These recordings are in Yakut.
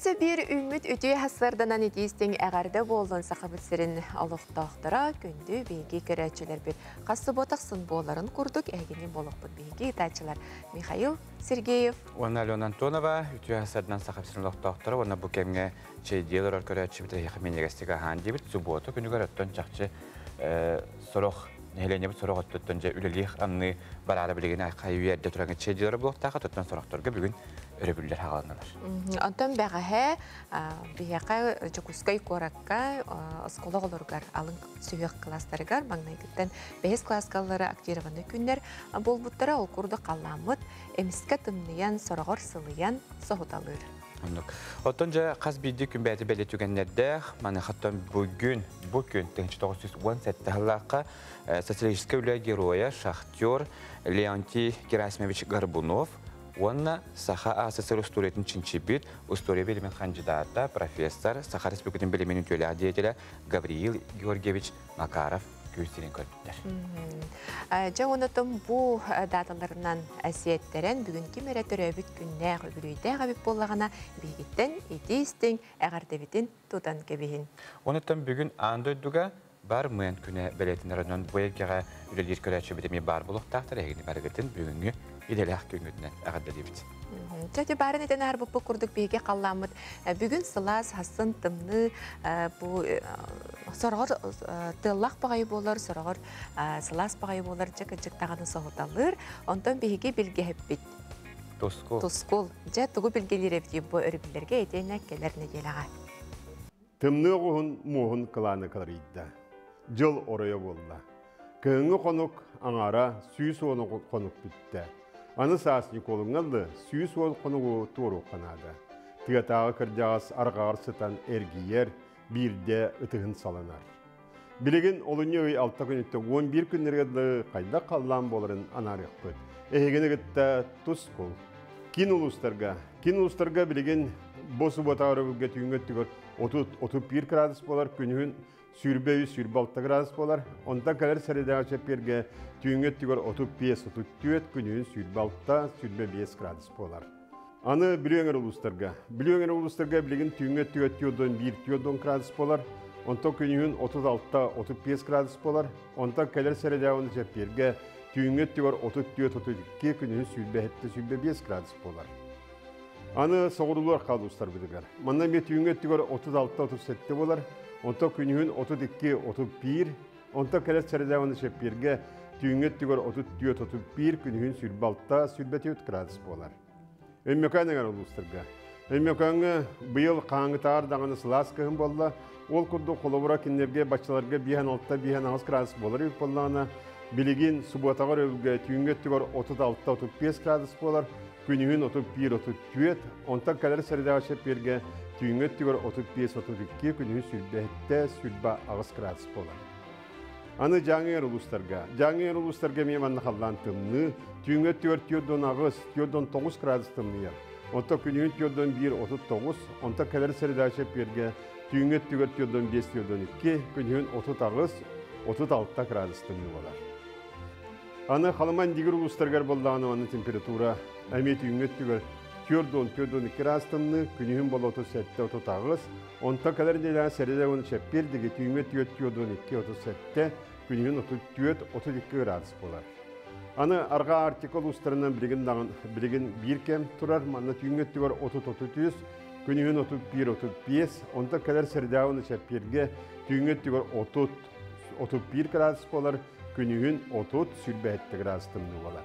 Өссө биир үүммүт үтүө сарсыарданан итии-истиҥ эҕэрдэ буоллун Сахабыт сирин олохтоохторо, күндү биһиги көрөөччүлэрбит. Хас суббота ахсын буоларын курдук эһигини буолуохпут биһиги ыытааччылар Михаил Сергеев уонна Алена Антонова. Үтүө сарсыарданан Сахабыт сирин олохтоохторо уонна бу кэмҥэ чэйдии олорор көрөөччүбүт, эһиэхэ минньигэстик аһаан диэбит. Суббота күнүгэр оттон чахчы сорох нэһилиэнньэбит сорох өттүттэн дьэ үлэлиэх анны бараары билигин хайы эрдэ туран чэйдиилэр буолуохтаах, оттон сорохторго бүгүн өрөбүллэр хааланнылар. Онтон бэҕэһээ биһиэхэ Дьокуускай куоракка оскуола оҕолоругар алын сүһүөх кылаастарыгар маҥнайгыттан бэһис кылааскаллары активированный күннэр буолбуттара. Ол курдук халлааммыт эмискэ тымныйан, сороҕор сылыйан соһуталыыр. Оннук. Оттон дьэ хас биирдии күн бэйэтэ бэлиэ түгэннэрдээх. Маныхаттан бүгүн, бу күн 1917 сыллаахха социалистическай үлэ геройа, шахтер Леонтий Герасимович Горбунов уонна Саха АССР устуоруйатын чинчийбит история билимин хандьыдаата, профессор, Саха Республикатын билимин үтүөлээх деятелэ Гавриил Георгиевич Макаров күн сирин көрбүттэр. Дьэ онотон бу даталарынан сиэттэрэн бүгүн ким эрэ төрөөбүт күннээх, үбүлүөйдээх эбит буоллаҕына, биһигиттэн итии-истиҥ эҕэрдэбитин тутан кэбиһин. Онуттан бүгүн аан дойдуга бармен күнэ бэлиэтэнэр, онон бу эйгэҕэ үлэлиир көрөөччүбүт эмиэ баар буолуохтаахтар, эһигини барыгытын бүгүҥҥү идэлээх күҥҥүтүнэн эҕэрдэлиибит. Чэ, баарын этэн аарбыппыт курдук биһиги халлааммыт бүгүн сылаас, сарсын тымныы, бу сороҕор тыаллаах баҕайы буолар, сороҕор сылаас баҕайы буолар, дьэ кырдьык даҕаны соһуталыыр. Онтон биһиги билгэһиппит. Тускул. Тускул. Дьэ тугу билгэлиир эбитий бу өрөбүллэргэ итиэннэ кэлэр нэдиэлэҕэ? Тымныы оҕуһун муоһун кылаана кыларыйда. Дьыл оройо буолла. Кыһыҥҥы хонук аҥаара 110 хонук бүттэ. Аны саас Ньукуолуҥҥа 110 хонугу туоруохха наада. Тыатааҕы кырдьаҕас арҕаҕар сытан эргийэр, биирдэ ытыһын саланар. Билигин олунньу ый 6 күнүттэн 11 күннэргэ дылы хайдах халлаан буоларын анаарыахпыт. Эһигини кытта Тускул. Киин улуустарга. Киин улуустарга билигин бу суббота өрөбүлгэ түүҥҥү өттүгэр 30-31 градус буолар, күнүһүн 23-26 градус буолар. Онтон кэлэр сэрэдэҕэ чэппиэргэ түүҥҥү өттүгэр 35-34, күнүһүн 26-25 градус буолар. Аны Бүлүү өҥөр улуустарга. Бүлүү өҥөр улуустарга билигин түүҥҥү өттүгэр 41 градус буолар. Онтон күнүһүн 36-35 градус буолар. Онтон кэлэр сэрэдэҕэ чэппиэргэ түүҥҥү өттүгэр 34-32, күнүһүн 27-25 градус буолар. Аны соҕуруулуу улуустарбытыгар. Манна эмиэ түүҥҥү өттүгэр 36-37 буолар. Онтон күнүһүн 32-31, онтон кэлэр сэрэдэҕэ чэппиэргэ түүҥҥү өттүгэр 34-31, күнүһүн 26-24 градус буолар. Өймөкөөн эҥэр улуустарга. Өймөкөөҥҥө быйыл хаһааҥҥытааҕар даҕаны сылаас кыһын буолла. Ол курдук холобура кинилэргэ баччаларга 56-58 градус буолар эбит буоллаҕына, билигин субуотаҕа өрөбүлгэ түүҥҥү өттүгэр 36-35 градус буолар, күнүһүн 31-34, онтон кэлэр сэрэдэҕэ чэппиэргэ түүҥҥү өттүгэр 35-32, күнүһүн 27-28 градус буолар. Аны Дьааҥы улуустарга. Дьааҥы улуустарга эмиэ манна халлаан тымныы. Түүҥҥү өттүгэр 48, 49 градус тымныйар. Онтон күнүһүн 41, 39, онтон кэлэр сэрэдэҕэ чэппиэргэ түүҥҥү өттүгэр 45, 42, күнүһүн 38, 36 градус тымныы буолар. Аны Халыма Индигир улуустарыгар буоллаҕына манна температура эмиэ түүҥҥү өттүгэр 40, 42 градус тымныы, күнүһүн буола 37, 38, онтон кэлэр нэдиэлэҕэ сэрэдэ уонна чэппиэр диэки түүҥҥү өттүгэр 42, 37, күнүһүн 34, 32 градус буолар. Аны Арҕаа Арктика улуустарынан билигин даҕаны билигин биир кэм турар, манна түүҥҥү өттүгэр 30-33, күнүһүн 31-35, онтон кэлэр сэрэдэҕэ уонна чэппиэргэ түүҥҥү өттүгэр 30, 31 градус буолар, күнүһүн 30, 27 градус тымныы буолар.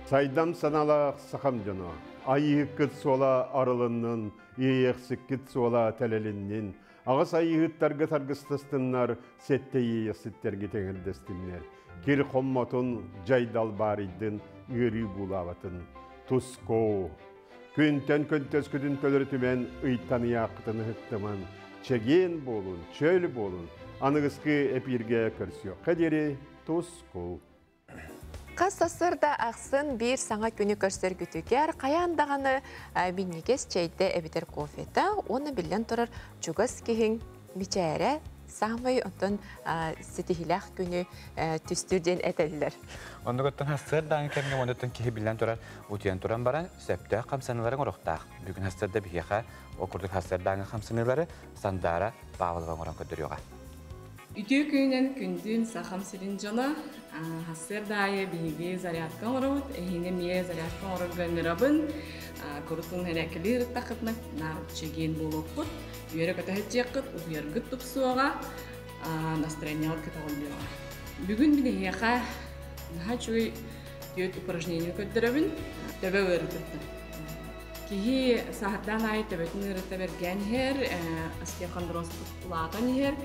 Сайдам санаалаах сахам дьоно, айыыһыккыт суола арылыннын, иэйиэхсиккит суола тэлэлиннин, аҕыс айыыһыттарга таргыстастыннар, сэттэ иэйиэхситтэргэ тэҥэрдэстиннэр. Кир хоммотун, дьайдал баарыйдын, ыарыы буулаабатын. Тускоо! Күнтэн көнтөскүтүн төлөрүтүмэн, ыйтан ыйааххытын ыһыктыман, чэгиэн буолун, чөл буолун, аныгыскы эпииргэ көрсүөххэ диэри тускул! Хас сарсыарда ахсын биир саҥа күнү көрсөргүтүгэр хайаан даҕаны минньигэс чэйдэ эбэтэр кофета уонна биллэн турар чугас киһиҥ мичээрэ Саамай онтон ситиһиилээх күнү түстүүр диэн этэллэр. Оннугуттан хассыардаан кэмҥэ онуттан киһи биллэн турар утуйан туран баран сөптөөх хамсаныыларын оҥоруохтаах. Бүгүн хассыарда биһиэхэ ол курдук хассыардааҥы хамсаныылары Сандаара Павлова оҥорон көрдөрүөҕэ. Үтүө күнүнэн күндүн Сахам сирин дьоно. Хассыарда аайы биһиги зарядка оҥоробут. Эһиги эмиэ зарядка оҥорорго ыҥырабын. Курутун эрээккэлии ырыттаххытына наар чэгиэн буолуоххут. Үөрэ-көтө сылдьыаххыт, утуйаргыт тупсуоҕа, настроениеҕыт көтөҕүллүөҕэ. Бүгүн мин эһиэхэ наһаа үчүгэй түөрт упражнение көрдөрөбүн. Төбө ыарытыттан. Киһи сааһырдаан аайы төбөтүн ыарыта бэргээн иһэр, остеохондроз улаатан иһэр.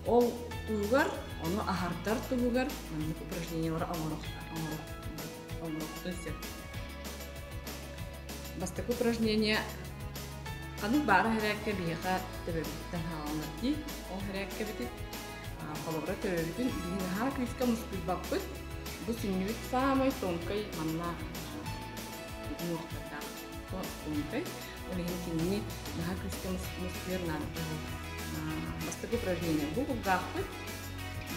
Ол туһугар, ону аһардар туһугар маннык упражнениелары оҥоруохтун сөп. Бастакы упражнение ханнык баара хэрээккэ биһиэхэ төбөбүттэн хааланар дии. Ол хэрээккэбитин холобура төбөбүтүн биһи наһаа күүскэ мускуйбаппыт. Бу сүнньүбүт саамай тонкай манна уҥуохтардаах тонкай. Ол иһин кинини наһаа күүскэ мускуйар наада. Бастакы упражнение бу кулгаахпыт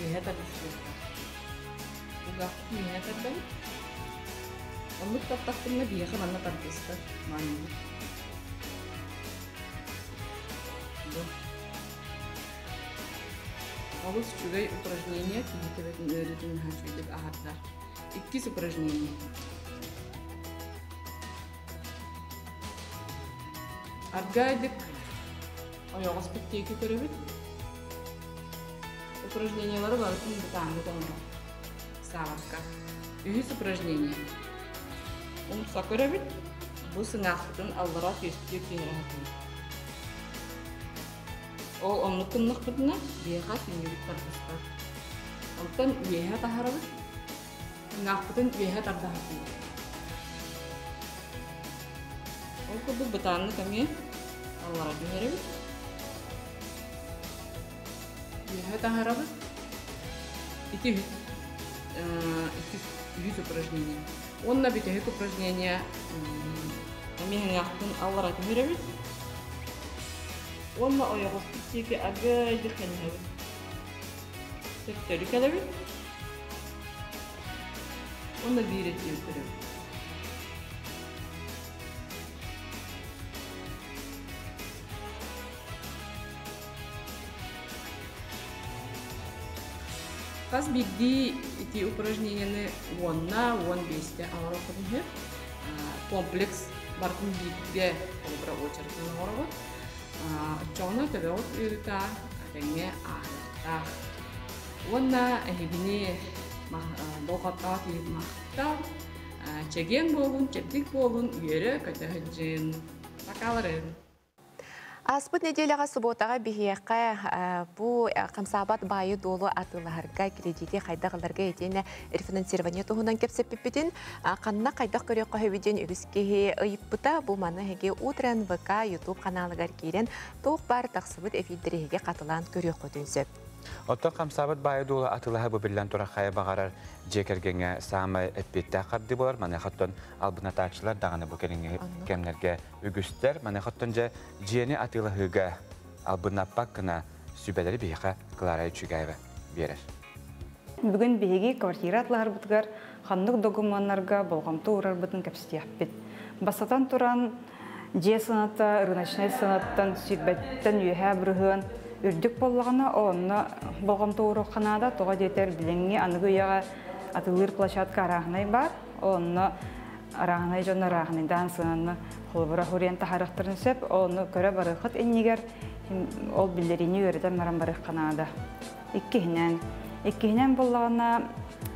үөһэ тардыстыахтаах. Кулгаахпыт үөһэ тардабыт. Оннук таттахпына биһиэхэ манна тардыстар маннык. Бу. Олус үчүгэй упражнение киһи төбөтүн ыарыытын наһаа үчүгэйдик аһардар. Иккис упражнение. Аргайдык ойоҕоспут диэки көрөбүт. Упражнениелары барытын бытааннык оҥорор. Саабакка. Үһүс упражнение. Умса көрөбүт. Бу сыҥаахпытын аллара түөстүү түһэрэ сатыыбыт. Ол оннук гыннахпытына биһиэхэ сүнньүбүт тардыстар. Онтон үөһэ таһарабыт. Сыҥаахпытын үөһэ тарда сатыыбыт. Ол курдук бытааннык эмиэ аллара түһэрэбит. Үөһэ таһарабыт. Ити үһүс упражнение. Уонна бүтэһик упражнение эмиэ сыҥаахпытын аллара түһэрэбит. Уонна ойоҕоспут диэки аргыайдык ханньыһабыт. Төттөрү кэлэбит. Уонна биир өттүн көрөбүт. Хас биирдии ити упражнениены уонна 15-те оҥоруоххутун сөп. Комплекс барытын бииргэ холобура уочаратынан оҥоробут. Оччоҕуна төбөҕүт ыарыыта тэҥҥэ ааһыахтаах. Уонна эһигини болҕомтоҕо киһи махтал, чэгиэн буолун, чэбдик буолун, үөрэ-көтө сылдьын. Пока-ларын! Ааспыт нэдиэлэҕэ субуотаҕа биһиэхэ бу хамсаабат баайы-дуолу атыылаһарга, кредити хайдах ыларга итиэннэ рефинансирование туһунан кэпсэппиппитин ханна хайдах көрүөххэ сөбүй диэн үгүс киһи ыйыппыта. Бу маны эһиги Утро НВК YouTube ханаалыгар киирэн туох баар тахсыбыт эфирдэри эһиги хатылаан көрүөххүтүн сөп. Оттон хамсаабыт баайы-дуолу атыылаһа бу биллэн турар хайа баҕарар дьиэ кэргэҥҥэ саамай эппиэттээх хардыы буолар. Маныаха оттон албынатааччылар даҕаны бу кэлиҥҥи кэмнэргэ үгүстэр. Маныаха оттон дьэ дьиэни атыылаһыыга албыннаппат гына сүбэлэри биһиэхэ Клара Үчүгэева биэрэр. Бүгүн биһиги квартира атылаһарбытыгар ханнык докумуоннарга болҕомто уурарбытын кэпсэтиэхпит. Бастатан туран, дьиэ сыаната рыночнай сыанаттан сүүрбэттэн үөһээ бырыһыан үрдүк буоллаҕына, онно болҕомто ууруохха наада. Тоҕо диэтэр, билиҥҥи аныгы үйэҕэ атыылыыр площадка арааһынай баар. Онно арааһынай дьон арааһынайдаан сыананы холобура хуриан таһаарыахтарын сөп. Ону көрө барыаххыт иннигэр ол биллэриини үөрэтэн баран барыахха наада. Иккиһинэн, иккиһинэн буоллаҕына,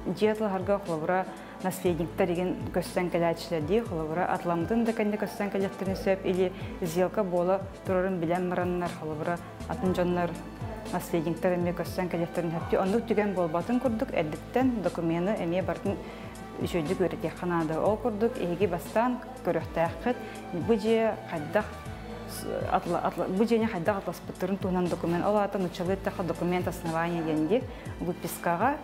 дьиэ атылаһарга холобура наследниктар игин көссөн кэлээччилэр дии, холобура атыламмытын да кэннэ көссөн кэлиэхтэрин сөп или сделка буола турарын билэн бараннар, холобура атын дьоннор наследниктар эмиэ көссөн кэлиэхтэрин сөп. Оннук түгэн буолбатын курдук эрдэттэн докумены эмиэ барытын үчүгэйдик үөрэтиэххэ наада. Ол курдук эһиги бастаан көрүөхтээххит бу дьиэ хайдах бу дьиэни хайдах атласпыттарын туһунан документ. Ол аата нуччалыы эттэххэ документ основания диэн дии. Выпискаҕа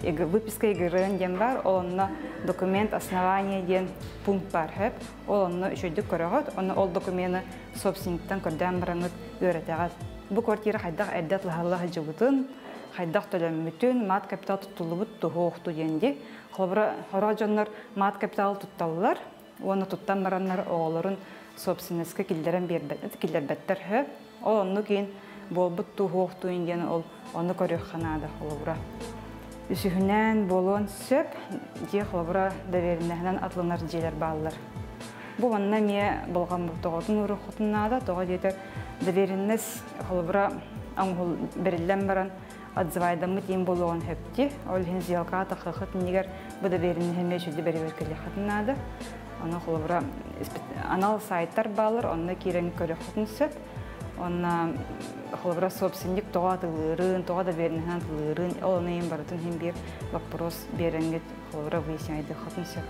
выписка ЕГРН диэн баар, ол онно документ основания диэн пункт баар сөп. Ол онно үчүгэйдик көрөҕүт, онно ол докумены собственниктан көрдөөн бараҥҥыт үөрэтэҕит. Бу квартира хайдах эрдэ атылаһалла сылдьыбытын, хайдах төлөммүтүн, мат капитал туттуллубут туһуохту диэн ди. Холобура, хоро дьоннор мат капитал тутталлар, уонна туттан бараннар оҕолорун собственностька киллэрэн киллэрбэттэр хө. Ол онну кийин буолбут туһуохтуин диэн ол ону көрүөххэ наада холобура. Үсүһүнэн буолуон сөп, дьиэ холобура доверенноһынан атыланар дьиэлэр бааллар. Бу манна эмиэ болҕомтоҕутун уруоххутун наада, тоҕо диэтэр доверенность холобура оҥоһул бэриллэн баран отзывайдаммыт иин буолуоҕун сөптү. Ол иһин сделкаҕа таххахыт иннигэр бу доверенность эмиэ үчүгэй бэрэбиэркэлиэххитин наада. Ону холобура анал сайттар бааллар, онно киирэн көрүөххүтүн сөп. Онно холобура собственник тоҕо атылыырын, тоҕо доверенноһынан атылыырын, ол ону иһин барытын иһин биир вопрос биэрэҥҥит холобура выясняйдыаххытын сөп.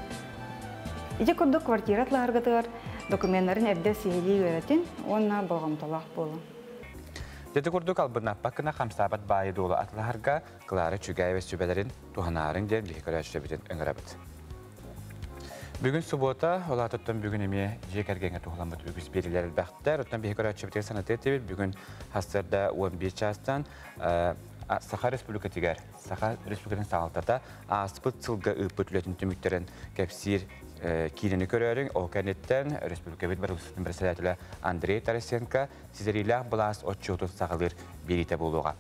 Ити курдук квартира атылаһаргытыгар докуменнарын эрдэ сиһилии үөрэтин уонна болҕомтолоох буолуҥ. Ити курдук албыннаппат гына хамсаабат баайы дуолу атылаһарга Клара Чүгээева сүбэлэрин туһанаарыҥ диэн биһи көрөөччүлэрбитин ыҥырабыт. Бүгүн субуота, ол аатыттан бүгүн эмиэ дьиэ кэргэҥҥэ туһуламмыт үгүс биэриилэр элбэхтэр. Оттон биһи көрөөччүбүтүгэр санатыа этибит, бүгүн сарсыарда 11 чаастан Саха Республикатыгар Саха Республикатын салалтата ааспыт сылга ыыппыт үлэтин түмүктэрин кэпсиир киинэни көрөөрүҥ. Ол кэнниттэн республикабыт бырабыыталыстыбатын председателэ Андрей Тарасенко ситэриилээх былаас отчуотун саҕалыыр биэриитэ буолуоҕа.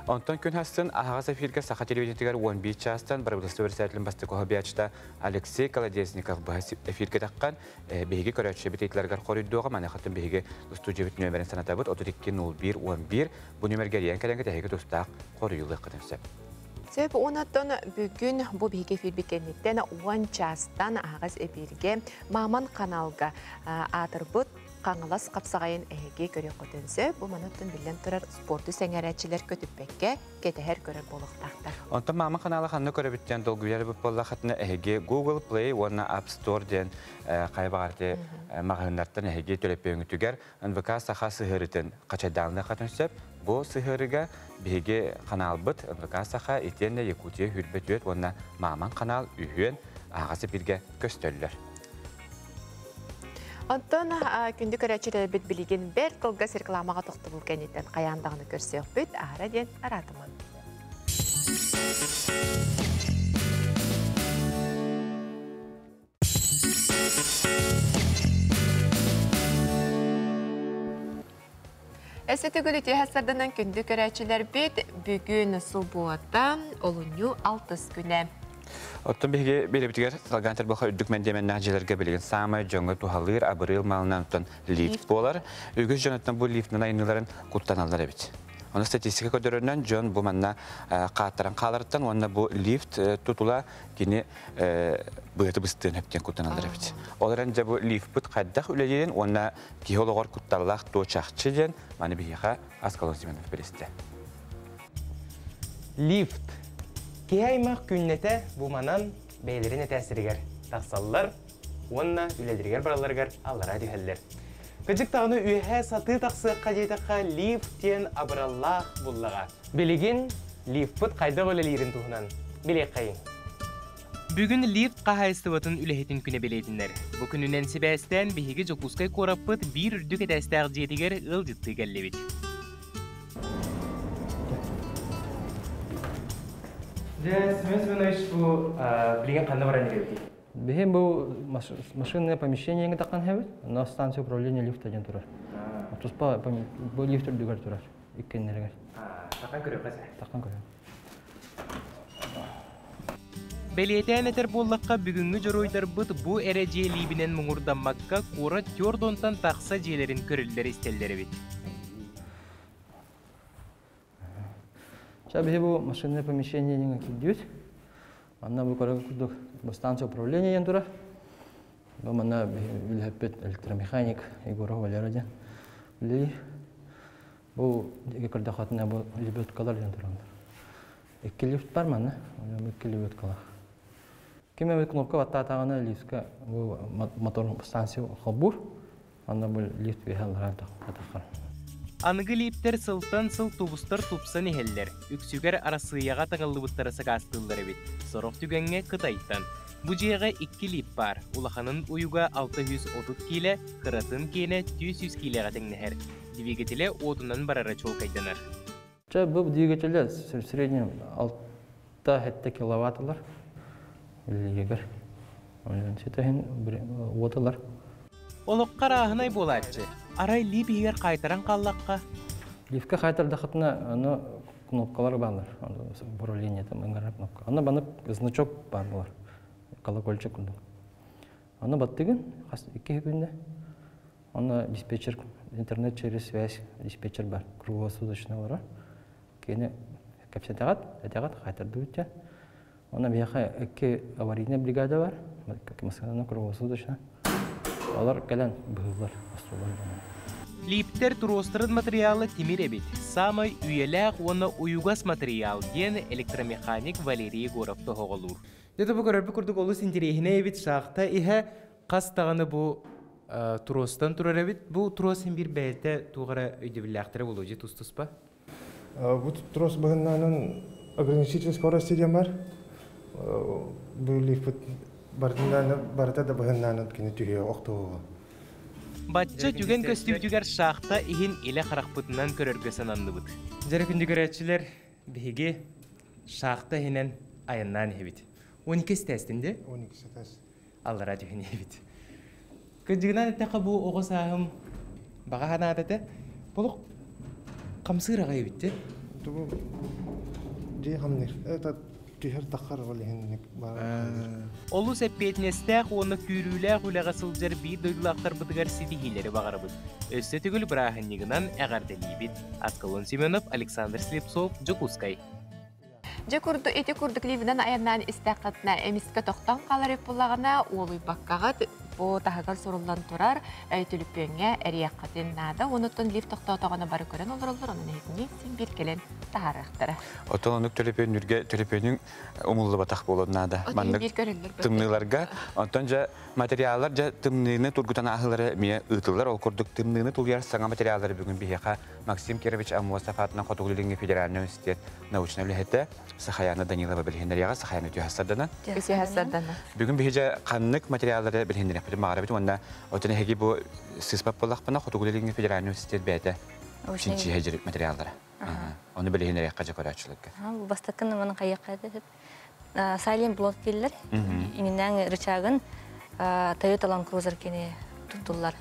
Онтон күн хассын аһаҕас эфиргэ Саха телевидениетигэр 11 чаастан бырабыыталыстыба председателин бастакы хобиачта Алексей Колодезников быһа эфиргэ таххан биһиги көрөөччүбүт ыйытыыларыгар хоруйдуоҕа. Маныхатын биһиги студиябыт нүөмэрин санатабыт 32 01 11 бу нүөмэргэ эрийэн кэлэҥҥит эһиги тустаах хоруйулуоххытын сөп. Сөп, онон бүгүн бу биһиги эфирбит кэнниттэн 10 чаастан аһаҕас эфиргэ Маман каналга аатырбыт Хаҥалас хапсаҕайын эһиги көрүөххүтүн сөп. Бу манаттан биллэн турар спорту сэҥээрээччилэр көтүппэккэ кэтэһэр көрөр буолуохтаахтар. Онтон Мама канала ханна көрөбүттэн долгуйар эбит буоллаххытына эһиги Google Play уонна App Store диэн хайа баҕар маҕаһыыннартан эһиги төлөпүөҥүтүгэр НВК Саха сыһыарытын хачайдаалыныаххытын сөп. Бу сыһыарыга биһиги каналбыт НВК Саха итиэннэ Якутия хүрбэ түөрт уонна Маман канал үһүөн аһаҕас эпиргэ көстөллөр. Онтон күндү көрөөччүлэрбит билигин бэрт кылгас рекламаҕа тохтобул кэнниттэн хайаан даҕаны көрсүөхпүт, аһара диэн араатыман. Өссө төгүл үтүө сарданан күндү көрөөччүлэрбит бүгүн субуота олунньу алтыс күнэ. Оттон биһиги биэрэбитигэр салгаан тарбаха үрдүк мэндиэмэннээх дьиэлэргэ билигин саамай дьоҥҥо туһалыыр абырыыл малынан оттон лифт буолар. Үгүс дьонуттан бу лифтынан айымньыларын куттаналлар эбит. Ону статистика көрдөрөрүнэн дьон бу манна хааттаран хааларыттан уонна бу лифт тутула кини быаты быстыан сөптөн куттаналлар эбит. Ол эрэн дьэ бу лифпыт хайдах үлэлиирин уонна киһи олоҕор кутталлаах туо чахчы диэн маны биһиэхэ Аскалон Семенов билистэ. Лифт. Киһи аймах күннэтэ бу манан бэйэлэрин этээстэригэр тахсаллар уонна үлэлэригэр баралларыгар аллараа түһэллэр. Кыдьык даҕаны үөһээ сатыы тахсыахха диэтэххэ лифт диэн абыраллаах буллаҕа. Билигин лифпыт хайдах үлэлиирин туһунан билиэххэйиҥ. Бүгүн лифт хаһаайыстыбатын үлэһитин күнэ бэлиэтинэр. Бу күнүнэн сибээстээн биһиги Дьокуускай куораппыт биир үрдүк этээстээх дьиэтигэр ыалдьыттыы кэллибит. Дьэ, Семен Семенович, бу билигин ханна баран ирэбитий? Биһи бу машинное помещение таххан хэбит, но станция управления лифта диэн турар. Туспа бу лифт үрдүгэр турар, иккеннэригэр. Таххан көрүөххэ Таххан көрүөх. Бэлиэтээн этэр буоллахха, бүгүҥҥү дьоруойдарбыт бу эрэ дьиэ лиибинэн муҥурдаммакка, куорат түөрт тахса дьиэлэрин көрүллэр-истэллэр эбит. Сейчас биһи бу машинное помещение диэн киирдибит. Манна бу көрөр курдук бу станция управления диэн турар. Бу манна үлэһиппит электромеханик Егоров Валера диэн үлэлиир. Бу көрдөхөтүнэ бу лебедкалар диэн тураллар. Икки лифт бар манна, икки лебедкалар. Ким эбит кнопка баттаатаҕына лифтка бу мотор станция холбуур. Онно бу лифт үөһэ аллараа таххар. Аныгы лииптэр сылтан сыл тубустар тупсан иһэллэр. Үксүгэр Арассыыйаҕа таҥыллыбыттары сакаастыыллар эбит. Сорох түгэҥҥэ Кытайтан. Бу дьиэҕэ икки лиип баар, улаханын уйуга 630 киилэ, кыратын киэнэ 400 киилэҕэ тэҥнэһэр. Двигателэ уотунан барара чуолкайданар. Чэ, бу двигателэ в среднем 6-7 киловаттылар. Үлэлиигэр. Ситиһин уоталар. Олоххо арааһынай буолааччы. Арай лиип иһигэр хаайтаран хааллахха? Лифкэ хаайтардахытына, аны кнопкалар баалар. Управление там ыҥырар кнопка. Аны баны значок баар буолар. Колокольчик курдук. Аны баттыгын, хас икки күннэ. Аны диспетчер, интернет через связь диспетчер бар. Круглосуточно олорор. Кини кэпсэтэҕит, этэҕит, хаайтардыбыт. Онно биһиэхэ икки аварийная бригада бар, массыынаны круглосуточно. Олор кэлэн быһыыллар, остуоллар. Лииптэр туруостарын материала тимир эбит. Саамай үйэлээх уонна уйугас материал диэн электромеханик Валерий Егоров тоһоҕолуур. Дьэ бу көрөрбүт курдук олус интэриэһинэй эбит шахта иһэ хас даҕаны бу туруостан турар эбит. Бу туруос биир бэйэтэ туох эрэ өйдөбүллээхтэрэ буолуо дьэ тус-туспа. Бу трос быһыннаанан ограничитель скорости диэн бар. Бу лифт барыта да быһыннаанан кини түһүө охтуоҕа. Бачча түгэн көстүүтүгэр шахта иһин илэ харахпытынан көрөргө сананныбыт. Дьэрэ күндү көрөөччүлэр, биһиги шахта иһинэн айаннаан иһэбит. 12 этээстин де? 12 этээс. Аллара түһэн иһэбит. Кырдьыгынан эттэххэ бу оҕо сааһым баҕа санаата этэ. Болук хамсыыр аҕай эбит де. Бу дьиэ хамныыр. Это түһэр таххар ол иһин Олус эппиэтинэстээх уонна күүрүүлээх үлэҕэ сылдьар биир дойдулаахтарбытыгар ситиһиилэри баҕарабыт. Өссө төгүл бырааһынньыгынан эҕэрдэлиибит. Аскалон Семенов, Александр Слепцов, Дьокуускай. Дьэ курдук ити курдук ливинэн айаннаан истэххитинэ эмискэ тохтон хаалар буоллаҕына уолуйбаккаҕыт бу таһыгар суруллан турар түлүпүөҥҥэ эриэххитин наада. Онуттан лифт тохтоотоҕуна бары көрөн олороллор, онон эһитини син биир кэлэн таһаарыахтара. Оттон оннук төлөпүөннүргэ төлөпүөнүҥ умуллубатах буолуон наада. Маннык тымныыларга. Онтон дьэ материаллар дьэ тымныыны тургутан ааһыылара эмиэ ыытыллар. Ол курдук тымныыны тулуйар саҥа материаллары бүгүн биһиэхэ Максим Кирович Аммосов аатынан Хотугу Илиҥҥи федеральнай университет научнай үлэһитэ Сахаяна Данилова билиһиннэриэҕэ. Сахаяна үтүө сардана. Үтүө сардана. Бүгүн биһиги ханнык материаллары билиһиннэриэхпитин баҕарабыт уонна оттон эһиги бу сыыспат буоллахпына Хотугу Илиҥҥи федеральнай университет бэйэтэ чинчийэ материаллара. Ону билиһиннэриэххэ дьэ көрөөччүлэргэ. Бастакы ныманы хайыахха Silent Block дииллэр. Ининээн рычагын Toyota Land Cruiser кини туттуллар.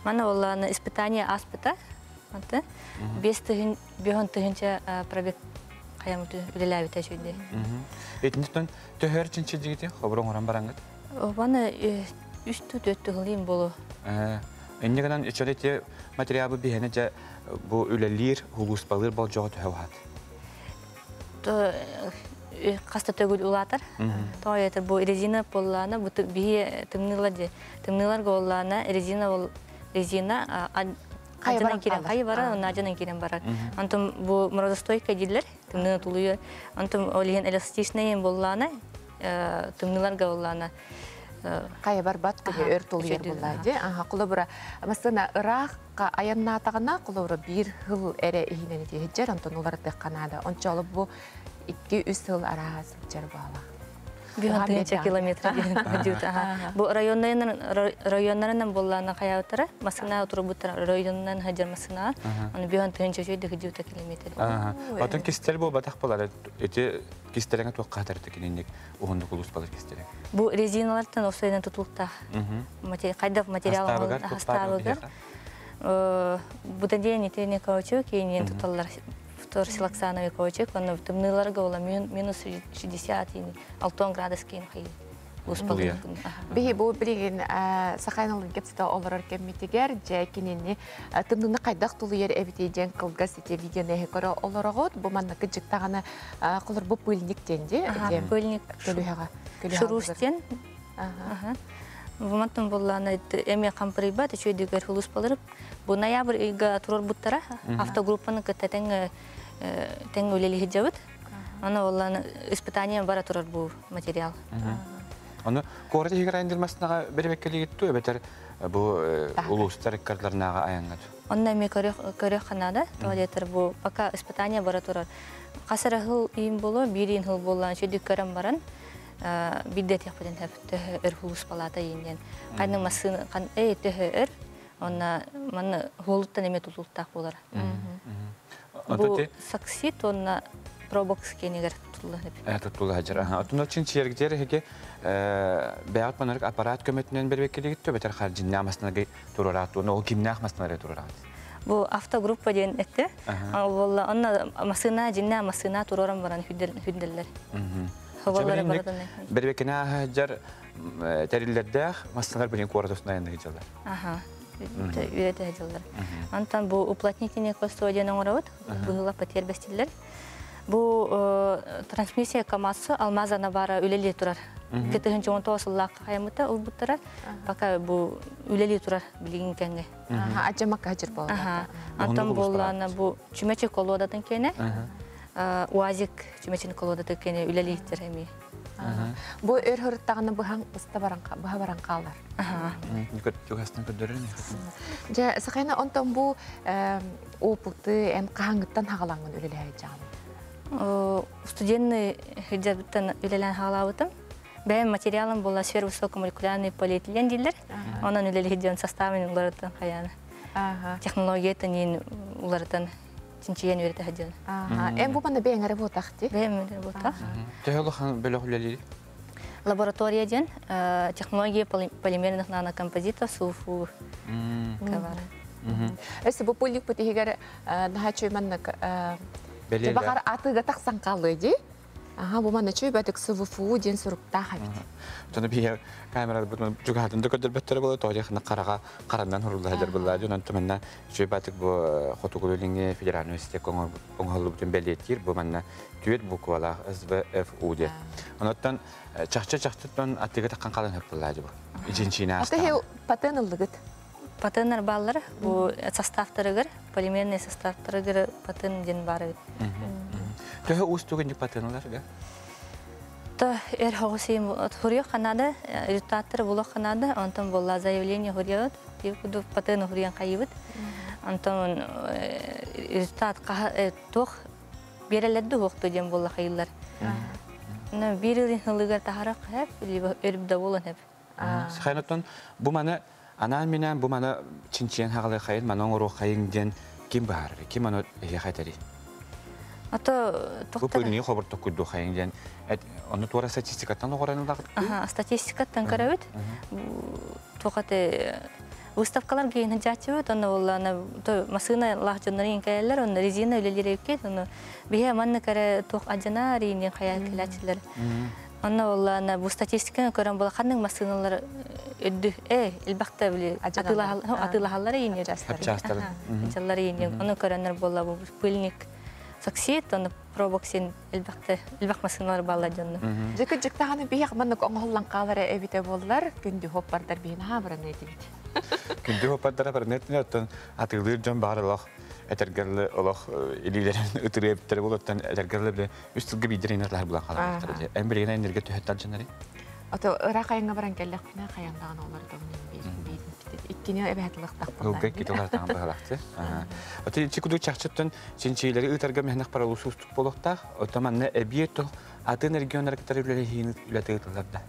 Манна боллааны испытание ааспыта. Манты 5 тыһынча пробег хаямыты үлэлээбитэ үчүгэй. Итинтэн төһөр чинчилдигити хобур оҥорон бараҥҥыт? Маны үс төрт тыһылыйым болу. Инне гынан үчүгэй материалы биһэне дьэ бу үлэлиир, хулууспалыыр болдьоҕо төһө уһаат? Хаста төгүл улаатар. Тоҕо бу резина боллаана, бу биһи тымныылар же. Тымныылар боллаана резина бол резина ажынан кирен кайы барар, онна ажынан кирен барар. Онтон бу морозостойка дииллэр, тымныны тулуйар. Онтон ол иһин эластичный боллаана, тымныыларга боллаана. Кайы барбат көһө өр тулуйар буллаа. Аха, кулабыра масына ыраахка аяннаатаҕына кулабыра биир хыл эрэ иһинэн итиһиджер, онтон уларытык канада. Ончолу бу 2-3 сыл арааһа сылдьар буола. Бюхантынча километр Бу районнарынан боллаана хаябыттара, масына турбуттара районнан хаджар масына, аны бюхантынча чөйдө хыдьута километр. Отон кистел буолбатах болар, эти кистереңе туохха хатарты кининник уһундук улус балар кистерең. Бу резиналартан офсайдан тутулукта. Кайда материал хастабыгар. Бутадиен итене каучук, кейинен туталлар фторсилоксановый каучук, оны тымныыларга ола минус 60 6 градус кейин хайы. Биһи бу билигин сахайналын кепсите олорор кеммитигер же кинини тымныны кайдах тулуйар эбити ден кылгас ите видеоны көрө олорогот бу манна кыжыктаганы кулар бу пыльник денди. Пыльник көлүһәгә. Шурустен. Бу мантан болланы эме кампырыйба төчөйдүгөр хулус болырып бу ноябрь ыйга турор буттара автогруппаны кытта тең тең үлели хиджабыт. Аны болланы испытание бара турар бу материал. Оны куорат иһигэр айандырмасынаға беребеккелигитту эбэтэр бу улуустар иккардыларынааҕа айаҥҥат. Онно эми көрөх ханада, туалеттер бу пока испытание бара турар. Касара хыл иим болу, бир иин хыл боллан чөдүк көрөн баран, Бидде тиэхпитин хөп төһө өр хулуспалаата ииннен. Ханны массыына хан э төһө өр онна манна хуолуттан эме тутултаах буолар. Бу саксит онна пробокс кенигер тутулла хөп. Тутулла хажар. Отун очин чиергдер хеге бәят манарык аппарат көмөтүнөн бербеккелигит төбетер харжинна маснаги турарат, оны ол кимнах маснаги турарат. Бу автогруппа диэн этте. Ол онна масына жинна масына тураран баран хүдделлер. Хобалары барадан. Бербеккене хажар териллердэх масналар билен куоратусна янды жылдар. Аха. Үйрәтә жылдар. Антан бу уплотнительный косто диэн оңоробут. Быһыла патер бестиллер. Бу трансмиссия КАМАЗы алмазана бара үлели турар. Кетехин чоң тоосуллаак хаямыта улбуттара. Пока бу үлели турар билигин кеңге. Ажамак хажыр болот. Антан боллана бу чүмече колодатын кене. УАЗик чүмечени колодаты кене үлели эми. Бу өр хырыттаганы быһаң ыста баран быһа баран каалар. Югастан көдөрөн. Жа сахайна онтон бу опыты эн кахаңыттан хагалаңын үлеләй жан. Студентный хиджабыттан үлелән хагалабытым. Бәйм материалым була сверхвысокомолекулярный полиэтилен дилер. Онан үлеле хиджан составын уларытан хаяны. Технология тенин уларытан чинчиен үйрәтә хиджан. Эм бу мана бәйң работах ти? Бәйм работах. Төһөлө хан бөлөх үлеле. Лаборатория ден технология полимерных нанокомпозитов суфу кабар. Эсе бу полик бутигер наха чөймәннек Багар атыга тақсан калды ди. Аха, бу мана чөй бәтик СВФУ ден сурукта хабит. Тоны бия камера бу жугатын да көдөр бөттөр болот, тоҗа хна карага карандан хурулда хәдер булла. Жонан төмәннә чөй бәтик бу Хотугулүлиңе федераль университет оңголлу бүтүн белетир бу манна түет буквала СВФУ де. Онотан чахча-чахчаттан атыга таккан калан хөп булла бу. Ичинчина. Ата хе патен ылдыгыт. Патеннер баллар бу составтарыгыр, полимерный составтарыгыр патен ден бары. Төһө уус түгенник патеналар га? Та эр хогосим хурио ханада, результаттар було ханада, онтон болла заявление хуриот, тип патен хуриан кайыбыт. Онтон результат тох берелерди хокту ден болла хайылар. На бир ылыгар тахара хеп, либо өрүп да болон хеп. Сахайнотон бу маны анаан минен бу маны чинчиен хагалы хайын, маны оңору хайын ден ким баар, ким аны эхе хайтари? Ато Бу пыльни хобор токуйду хайын ден. Оны туара статистикаттан оғаранылақ? Аха, статистикаттан карабыт. Тоқаты выставкалар кейин жачыбыт, оны олланы то масына лах жоннарын кәләләр, оны резина үлелер кет, оны бихе манны каре тоқ ажана рейнен хаян кәләчиләр. Оны олланы бу статистиканы көрөн була ханның масыналар өддү, элбакта биле атылахаллар рейнен. Частар. Чаллар рейнен. Оны көрөннөр була бу пыльник саксит, оны пробоксин элбакта элбак масыналар балла жонну. Жыкы жыктаганы бияк маннык оңоллан калары эбите боллар, күндү хоппардар биин хабырын этибит. Күндү хоппардар барын этин оттон атылыр жон бар олох этергерле олох илилерин ытыры болоттон этергерле биле үстүлгө бидир инерлер булан калар. Эм билген энерге төһөттал жанары. Ото ыра кайыңга баран келлек бина каяндаган олар да бир иккини эбэхатлыктак булар. Ылгы китолар тагын бахалакты. Ото чикуду чакчыттан чинчилери ытарга мехнах паралу сустук болохтах, ото манна эбието атын регионнар кытары үлеле хин үлете ытыларда.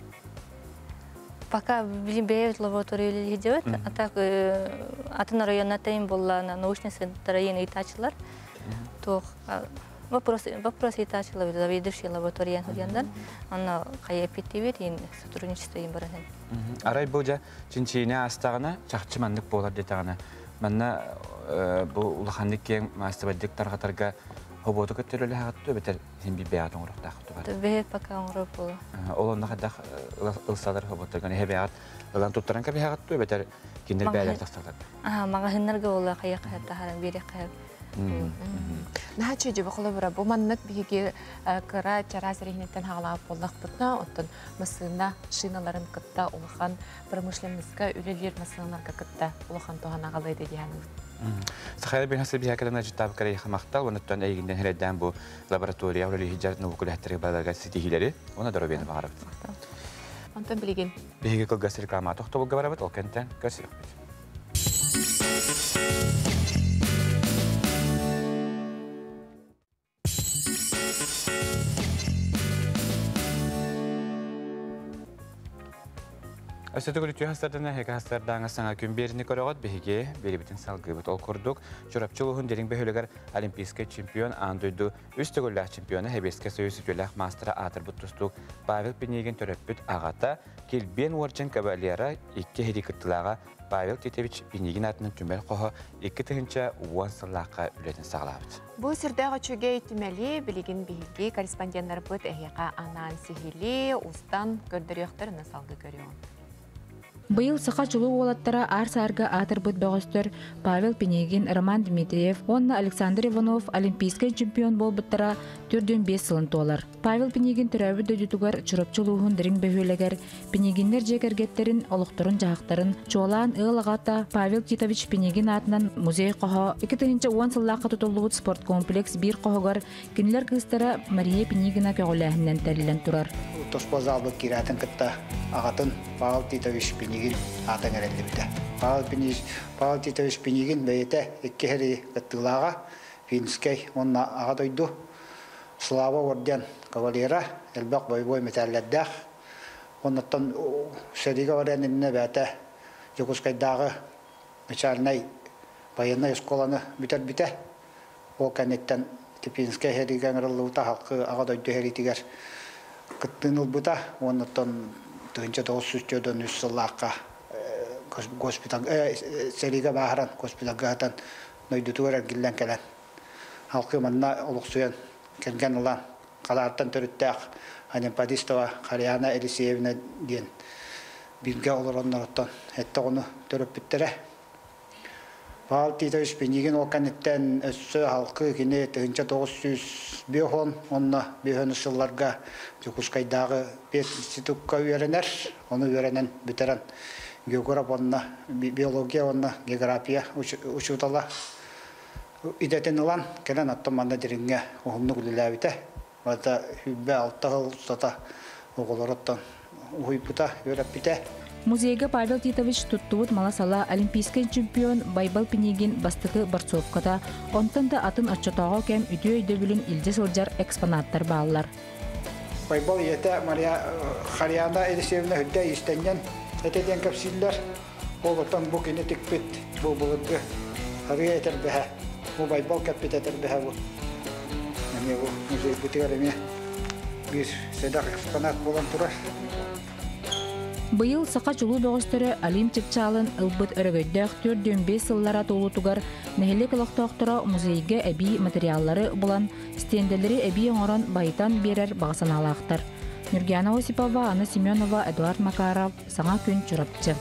Пока билим бэйбит лаборатория үлеле делает, а так атын районна тайм болла на научный центр район итачылар. Тох вопрос вопрос итачылар заведующий лаборатория худяндан, она кая питтибит ин сотрудничество им баран. Арай бу жа чинчине астагына чакчы мандык болар детагына. Манна бу улаханнык кең мастабадык таргатарга хоботу көттөрөлө хагатты бетер сен би бэат оңруктак бар. Бэт пока оңрук болу. Ол онна хадах ылсалар хоботторган хебэат ылан туттаран каби хагатты бетер киндер бээлер тасталар. Аха, магахыннарга ола кая кая тахаран бире кая. Наха чөйжі бұқылы бұра, бұ маннык биһиги кыра чара сәрехинеттен хагалаап боллақ бұтна, оттон масына шиналарын кытта улахан промышленностька үлелер масыналарга кытта улахан тохан агалайды дияны. Сахайра бин хасы биһа калана життап карай хамактал, онуттан эйгинден хередден бу лаборатория үлели хиджар нубукулэхтери баларга ситихилери, она доробени багарабыт. Онтон билигин. Биһиги кылгас реклама тохтобулга барабыт, ол кентен көрсөкпүт. Өссө төгүл үтүө хастардана хэгэ хастардааңа саҥа күн биэрини көрөҕөт биһиги биэрибитин салгыыбыт. Ол курдук, Чурапчы улууһун Дириҥ бөһүөлэгэр Олимпийскай чемпион, аан дойду үс төгүллээх чемпиона, Сэбиэскэй Союз үтүөлээх маастара аатырбыт тустуук Павел Пинигин төрөппүт аҕата, Килбиэн уордьан кавалера, икки эһиги кыттыылааҕа Павел Титович Пинигин аатынан түмэл хоһо 2010 сыллаахха үлэтин саҕалаабыт. Бу сүрдээх үчүгэй түмэли билигин биһиги корреспонденнарбыт эһиэхэ анаан сиһилии устан көрдөрүөхтэр, ына салгыы көрүөҕүм. Быйыл саха чулуу уолаттара аар-саарга аатырбыт бөҕөстөр Павел Пинигин, Роман Дмитриев уонна Александр Иванов олимпийскай чемпион буолбуттара 45 сылын туолар. Павел Пинигин төрөөбүт дойдутугар Чурапчы улууһун Дириҥ бөһүөлэгэр Пинигиннэр дьиэ кэргэттэрин олохторун-дьаһахтарын чуолаан ыал аҕата Павел Титович Пинигин аатынан музей хоһо 2010 сыллаахха тутуллубут спорткомплекс биир хоһугар кинилэр кыыстара Мария Пинигина көҕүлээһининэн тэриллэн турар. Тоспо залбыт кииратын кытта аҕатын Павел Титович Пинигин аатын эрэллибитэ. Павел, Павел Титович Пинигин бэйэтэ икки сэрии кыттыылааҕа, Финскэй уонна Аҕа дойду Слава орден кавалера, элбэх бойобуой мэтээллэрдээх. Оннуттан сэриигэ баран иннинэ бэйэтэ Дьокуускайдааҕы начальнай военнай оскуоланы бүтэрбитэ. Ол кэнниттэн Типинскэй сэриигэ ыҥырыллыбыта, халкы Аҕа дойду сэриитигэр кыттыыны ылбыта. Уоннуттан 1943 сыллаахха госпиталь сэриигэ бааһыран госпитальга сытан дойдутугар эргиллэн кэлэн халкы манна олохсуйан кэргэн ылан Халаартан төрүттээх Анемподистова Харьяна Елисеевна диэн бииргэ олоронноруттан эттэ оҕону төрөппүттэрэ. Павел Титович Пинигин ол кэнниттэн өссө халкы кини 1905 уонна 5 сылларга Дьокуускайдааҕы пединститукка үөрэнэр. Ону үөрэнэн бүтэрэн географ уонна биология уонна география учуутала идэтин ылан кэлэн оттон манна Дириҥҥэ уһуннук үлэлээбитэ. Барыта 26 сыл устата оҕолоруттан уһуйбута, үөрэппитэ. Музейга Павел Титович туттубут мала-сала олимпийскай чемпион Байбал Пинигин бастакы борцовката, онтон да атын оччотооҕу кэм үтүө өйдөбүлүн илдьэ сылдьар экспонаттар бааллар. Байбал ийэтэ Мария Харьяна Елисеевна үрдэ иистэнньэн этэ диэн кэпсииллэр. Ол оттон бу кини тикпит бу былыргы харыйа этэрбэһэ, бу Байбал кэппит этэрбэһэ бу. Эмиэ бу музейбытыгар эмиэ биир сэдэх экспонат буолан турар. Быйыл саха чулуу бөҕөстөрө Олимп чыпчаалын ылбыт өрөгөйдөөх 45 сыллара туолуутугар нэһилиэк олохтоохторо музейга эбии материаллары булан, стендэлэри эбии оҥорон байытан биэрэр баҕа санаалаахтар. Нюргиана Осипова, Анна Семенова, Эдуард Макаров, Саҥа күн Чурапчы.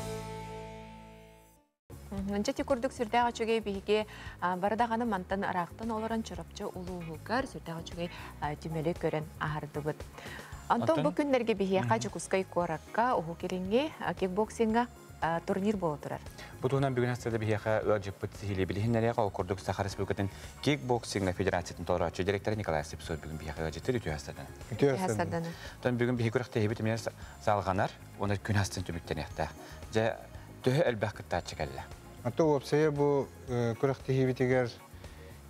Дьэ ити курдук сүрдээх үчүгэй биһиги бары даҕаны мантан ыраахтан олорон Чурапчы улууһугар сүрдээх үчүгэй түмэли көрөн аһардыбыт. Онтон бу күннэргэ биһиэхэ Дьокуускай куоракка Уһук Илиҥҥи кикбоксиҥҥа турнир буола турар. Бу туһунан бүгүн астыда биһиэхэ ыалдьыппыт сиһилии билиһиннэриэҕэ. Ол курдук Саха Республикатын кикбоксиҥҥа федерациятын толорооччу директора Николай Слепцов бүгүн биһиэхэ ыалдьыттыр. Үтүө астадана. Үтүө астадана. Оттон бүгүн биһи күрэхтэһиибит эмиэ салҕанар, уонна күн астын түмүктэниэхтээх. Дьэ, төһө элбэх кыттааччы кэллэ? Ото уопсайа бу күрэхтэһиибитигэр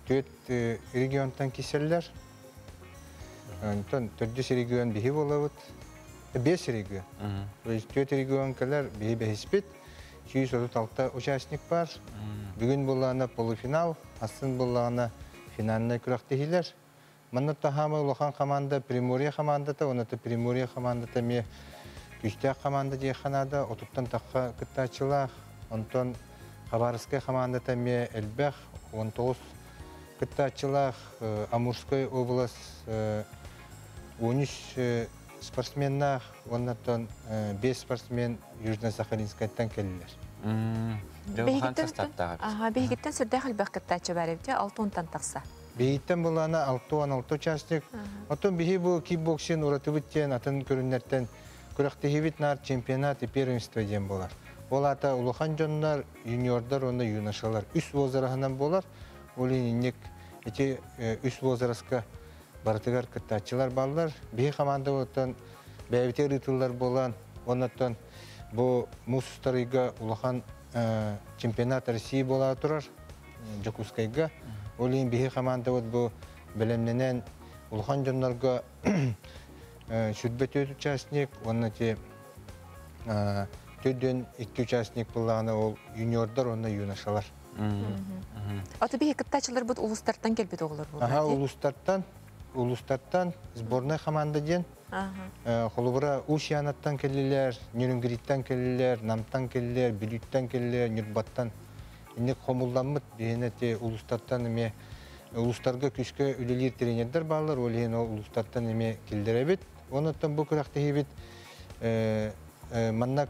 түөрт регионтан киселлэр. Онтон төрдүс регион биһи буолабыт. Бес регион. Түөрт регион кэлэр, биһи бэһиспит. 136 участник бар. Бүгүн буллаҕына полуфинал, астын буллаҕына финальнай күрэхтэһиилэр. Манна таһаамай улахан команда Приморье командата, онно Приморье командата эмиэ күүстээх команда диэххэ наада, отуттан тахха кыттааччылаах. Онтон Хабаровскай командата эмиэ элбэх, 19 кыттааччылаах. Амурскай область 13 спортсменнаах, оннуттан 5 спортсмен Южно-Сахалинскайтан кэллилэр. Биһигиттэн сүрдээх элбэх кыттааччы бар эбит, 6-тан тахса. Биһиттэн булана 66 участник. Оттон биһи бу кикбоксинг уратыбыт диэн атын көрүннэртэн күрэхтэһиибит наар чемпионат и первенство диэн буолар. Ол аата улахан дьоннор, юниордар уонна юношалар үс возраһынан буолар. Ол инник ити үс возрастка барытыгар кыттааччылар баллар. Биһи команда оттон бэйэбитигэр ыытыллар буолан, оннуттан бу муус устарыйга улахан чемпионат России буола турар Дьокуускайга. Ол иһин биһи командабыт бу бэлэмнэнэн улахан дьоннорго 24 участник, уонна ти 42 участник буллаҕына ол юниордар уонна юношалар. Ото биһи кыттааччылар бут улустартан келбит оҕолор буолар. Аха, улустартан, улустартан сборная команда диэн. Холобура Усьянаттан келлилер, Нюрнгриттан келлилер, Намтан келлилер, Бүлүүттэн келлилер, Нюрбаттан. Инник хомулламмыт биһине те улустартан эме улустарга күскө үлелир тренердер баалар, ол иһин ол улустартан эме киллеребит. Онуттан бу күрэхтэһибит манна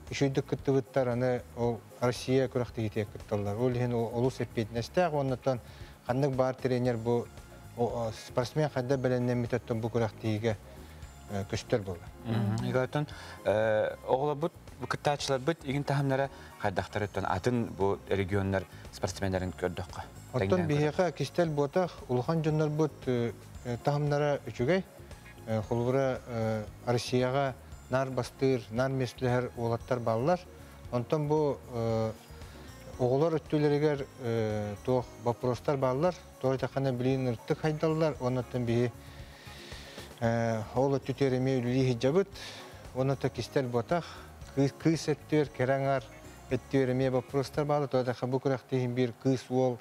үчүйдүк кыттыбыттар, аны ол Россия күрэхтэһитиэ кытталлар. Ол иһин олус эппиэтинэстээх, оннуттан ханнык баар тренер бу спортсмен хайда бэлэннэммитеттен бу күрэхтэһиге көстөр буолар. Игатон оҕолорбут кыттааччыларбыт игин таһымнара хайдахтарыттан атын бу регионнар спортсмендерин көрдөхкө. Оттон биһиэхэ кистэл буотах улахан дьоннорбут таһымнара үчүгэй. Холобура Россияҕа нар бастыыр, нар местлэһэр уолаттар баллар. Онтон бу оҕолор өттүлэригэр туох вопростар баллар. Той тахана билин ыртык хайдаллар. Оннуттан биһи ол өттүтүөр эмиэ үлэлии сылдьабыт. Онно кистэл буотах кыыс өттүөр, кэрэҥар өттүөр эмиэ вопростар баалар. Той таха бу күрэхтиһин бир кыыс уол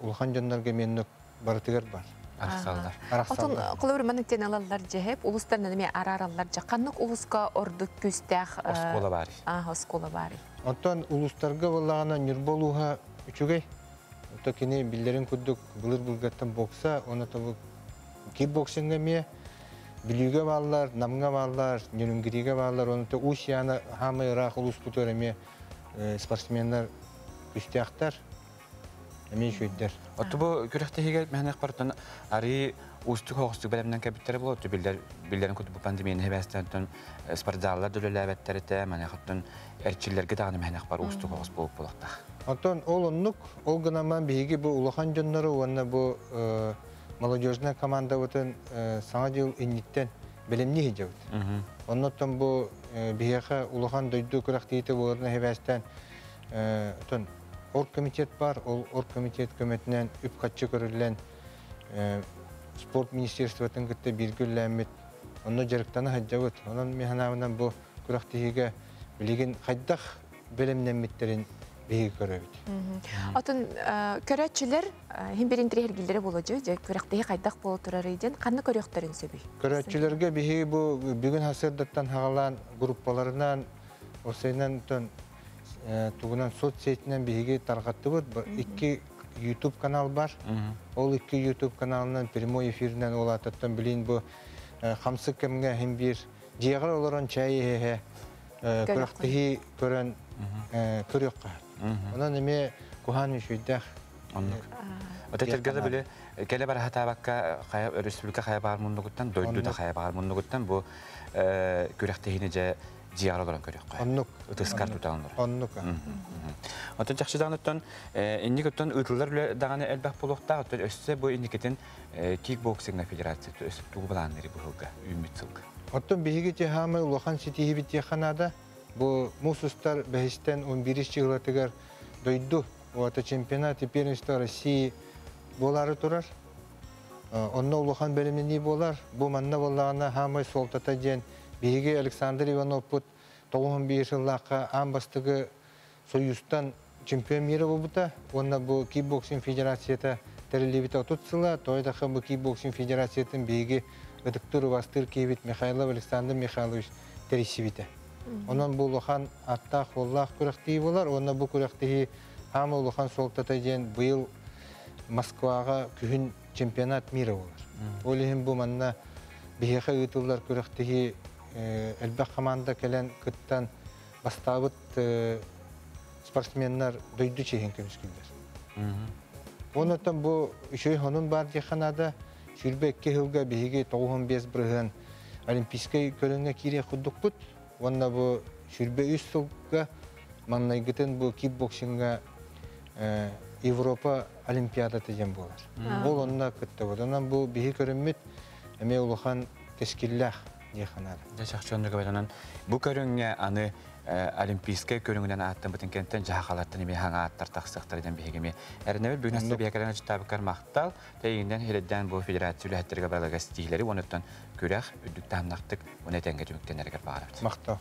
улахан дьоннорго меннүк барытыгар бар. Арахсаллар. Отон холобур маннык алаллар жэһэп улустарынан эме араараллар жа ханнык улуска ордук күстэх Оскуола баар. А, оскуола баар. Онтон улустарга боллаҕына Ньурба улууһа үчүгэй. Ото кини биллерин курдук былыр былгаттан бокса, оны тобу кикбоксинга эмиэ Бүлүүгэ бааллар, Намҥа бааллар, Нюрнгригэ бааллар, оны то Усьяна хаамай ыраах улууспутугар эмиэ спортсменнар күстээхтэр, эмиэ үчүгдэр. Оту бу күрэхтэһигэ мэһнэх бартан ари устук хоҕустук бэлэмнэн кэбиттэрэ буолуо биллер биллерин куту бу пандемияны хэбэстэн спортзаллар дөлөлөөбөттөрүтэ манахаттан эрчиллерге даҕаны мэһнэх бар устук хоҕус болуп болуктах. Онтон ол оннук, ол гынаман биһиги бу улахан дьоннору уонна бу молодежная командабытын саҥа дьыл инниттэн бэлэмнии сылдьабыт. Оннуттан бу биһиэхэ улахан дойду күрэхтиитэ буоларына хэбээстээн отон оргкомитет бар, ол оргкомитет көмөтүнэн үп-хаччы көрүллэн спорт министерствотын кытта бииргэ үллээммит онно дьарыктана сылдьабыт. Онон мин бу күрэхтиһиигэ билигин хайдах бэлэмнэммиттерин биһиги көрөбүт. Отон көрөөччүлэр хим бирин тирихергиллere боложу, же күрэхтэһи хайдах боло турар иден ханны көрөктөрүн сөбүй? Көрөөччүлэргэ биһиги бу бүгүн хасырдаттан хагалаан группаларынан осайнан тон тугунан соцсетинен биһиги тарҕаттыбыт. Икки YouTube канал бар. Ол икки YouTube каналынан прямой эфиринен ол ататтан билин бу хамсык кемге хим бир жиэгэр олорон чай иһэ күрэхтэһи көрөн көрүөххэ. Онон эме куһаан үчүйдэх. Оннук. Отетергede биле келе бар хатабакка республика хая бар муннугуттан дойду да хая бар муннугуттан бу күрэхтэһини же жиар олорон көрүөххэ. Оннук. Ытыскар тутааннар. Оннук. Отон жакшы даҕаныттан инник оттон ытылар үлэ даҕаны элбэх болуохтаах, оттон өссө бу инникитин кикбоксинга федерация өссө тугу балааннары бу үүммүт сылга. Оттон биһиги техамы улахан ситиһибит тиэханада бу мусустар бэһистен 11 чыгылатыгар дойду ота чемпионат и первенство России болары турар. Онно улахан бэлэмнэнии болар. Бу манна боллаҕына хаамай суолтата диэн биһиги Александр Ивановпут 91 сыллаахха аан бастакы Союзтан чемпион мира буолбута. Уонна бу кикбоксинг федерацията тэриллибитэ 30 сыла. Тоойдахха бу кикбоксинг федерациятын биһиги ытыктыр убастыр киһибит Михайлов Александр Михайлович тэрийсибитэ. Онон бу улахан аттаах уоллаах күрэхтиһии болар. Уонна бу күрэхтиһии хаама улахан суолтата диэн быйыл Москваҕа күһүн чемпионат мира болар. Ол иһин бу манна биһиэхэ ыытыллар күрэхтиһии элбэх команда кэлэн кыттан бастаабыт спортсменнар дойду чиһин көмүскүллэр. Онуттан бу үчүгэй хонун бар диэххэ сүүрбэ икки сылга биһиги 95 бырыһыан олимпийскай көрүҥҥэ киириэх курдукпут. Уонна бу 23 сылга маҥнайгытын бу кикбоксинга Европа олимпиадата диэн буолар. Ол онно кыттабыт. Онон бу биһи көрүммүт эмиэ улахан кэскиллээх диэххэ наада. Дьэ чахчы оннук эбит. Бу көрүҥҥэ аны олимпийскай көрүҥүнэн ааттаммытын кэнтэн жаһахалартан эмиэ хаҥа ааттар тахсыахтар диэн биһиги эмиэ эрэнэбит. Бүгүн астыы биһиэкэрэн ачытаабыккар махтал. Тэйигинэн хирэддээн бу федерация үлэһиттергэ бараларга стиилери онуттан күрэх үрдүк таһымнахтык уна этэҥҥэ түмүктэнэригэр баҕарабыт. Махтал.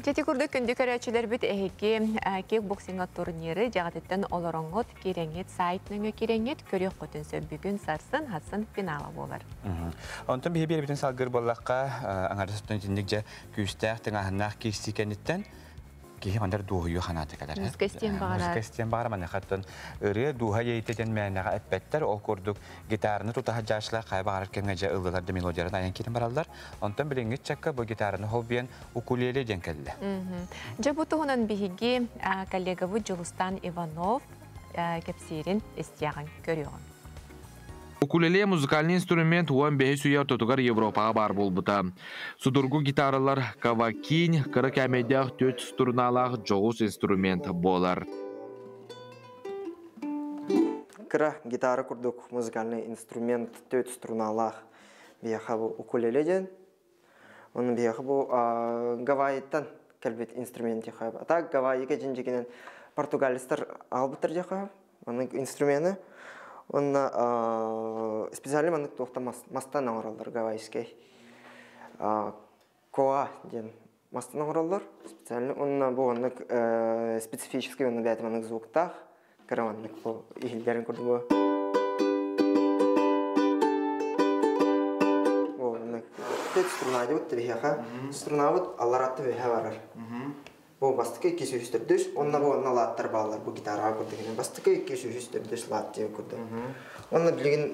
Жети курдук күндү көрөөчүлөрбүт эһиги кикбоксинга турниры жагатыттан олороңот кирэңит сайт нөҥө кирэңит көрүөх көтүн бүгүн сарсын хасын финала болар. Онтон биһи биэрбитин салгыр боллаққа аңарыстан тинник же күүстээх тыңаһыннаах киирси кэнниттэн киһи мандар дуухую ханааты калар. Музыка истиэн баҕарар. Музыка истиэн баҕарар манна хаттан ырыа дууха ейтетен мээнэҕэ эппэттэр ол курдук гитараны тутаха жаашлар хай баҕарар кэмҥэ дьэ ыллылар да мелодияларын айан киирэн бараллар. Онтон билиҥҥи чакка бу гитараны холбуйан укулеле диэн кэллэ. Дьэ бу туһунан биһиги коллегабыт Дьулустан Иванов кэпсиирин истиэҕиҥ көрүөҕүҥ. Укулеле музыкальный инструмент уон бэһис үйэ ортотугар Европаҕа баар буолбута. Судургу гитаралар кавакинь, кыра кээмэйдээх түөрт струналаах дьоҕус инструмент буолар. Кыра гитара курдук музыкальный инструмент түөрт струналаах биһиэхэ бу укулеле диэн. Онно биһиэхэ бу Гавайиттан кэлбит инструмент диэхэ. А так Гавайига дьиҥ-дьиҥинэн португалецтар аҕалбыттар диэхэ. Маннык инструмены. Онно специально маннык туохта мастан оҥороллор гавайский. Коа диэн мастан оҥороллор. Специально онно бу оннук специфический онно бэйэтэ маннык звуктаах. Кыра маннык бу иһиллэрин курдук бу. Бу оннук струна диэбит биһиэхэ. Струнабыт алларатты биһиэхэ барар. Бу бастакы икки сүүс төрдүс, онно бу онно лааттар бааллар бу гитараҕа курдук. Бастакы икки сүүс төрдүс лаат диэн курдук. Онно билигин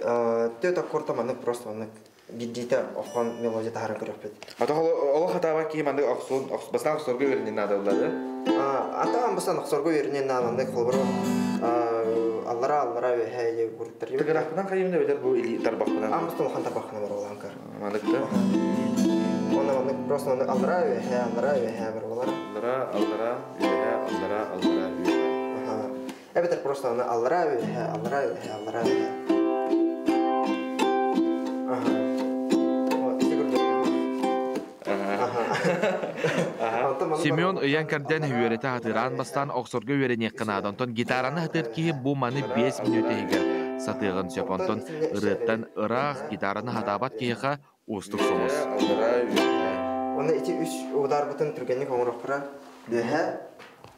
төт аккорда маннык просто маннык биддиитэ оххон мелодия таһааран көрөхпүт. Ата олох хатаабат киһи маннык охсуун бастаан охсорго үөрэнин наадаллары. Ата бастаан охсорго үөрэнин наадаллары холобура аллара аллара үөһэ курдуктар. Тыгырахпынан хайымна бетер бу или тарбахпынан. Амыстан улахан тарбахпынан бар улахан көр. Маныкта. Онно маннык просто маннык аллара үөһэ аллара үөһэ бар болар. Аллара аллара үөһэ аллара аллара үөһэ. Эбэтэр просто аны аллара үөһэ аллара үөһэ аллара үөһэ. Семен ыйан кэрдэн үөрэтэ хатыраан бастаан охсорго үөрэниэххэ наада. Онтон гитараны хатыыр киһи бу маны 5 мүнүүтэ иһигэр сатыаҕын сөп. Онтон ырыаттан ыраах гитараны хатаабат киһиэхэ уустук соҕус. Онно ити үс ударбытын түргэнник оҥоруохпура. Үөһэ,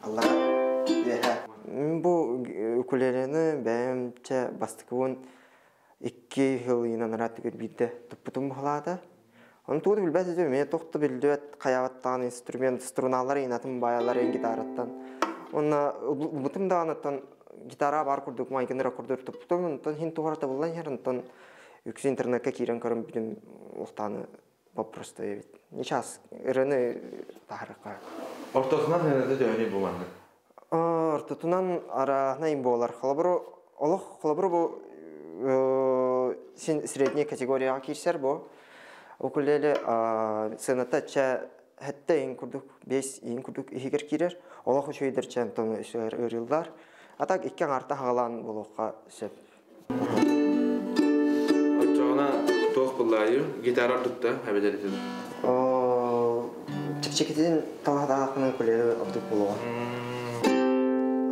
аллара, үөһэ. Бу укулелены бэйэмчэ бастакыбын 2 жыл ыйынан ырааттыгар биирдэ туппутум баһылаата. Оны тугу да билбэт этим, мен тохто билдибэт хаябаттаан инструмент, струналар инатын баялар эн гитараттан. Онна ылбытым даҕаныттан гитара бар курдук майгыныр курдук туппутум, онтон хин туһарата буллан иһэр, онтон үксү интернетка киирэн көрөн бүтүм уохтааны вопрос эбит. Сейчас ырыны таһарыкка. Ортотунан ханада төһөнүй бу маннык? Ортотунан араһына болар. Холобуру олох холобуру бу син средний категорияга киирсэр бу. Укулеле сыната ча хэтте ин курдук 5 ин курдук иһигер киирэр. Олох үчүгүйдер ча антон үсүгэр ырыллар. А так икки аңарта хагалаан болуохха сөп. Оччоҕуна туох буллаайы гитара тутта эбэтэр Чэпчэкитин талаһадаахпынан укулеле ордук болуға.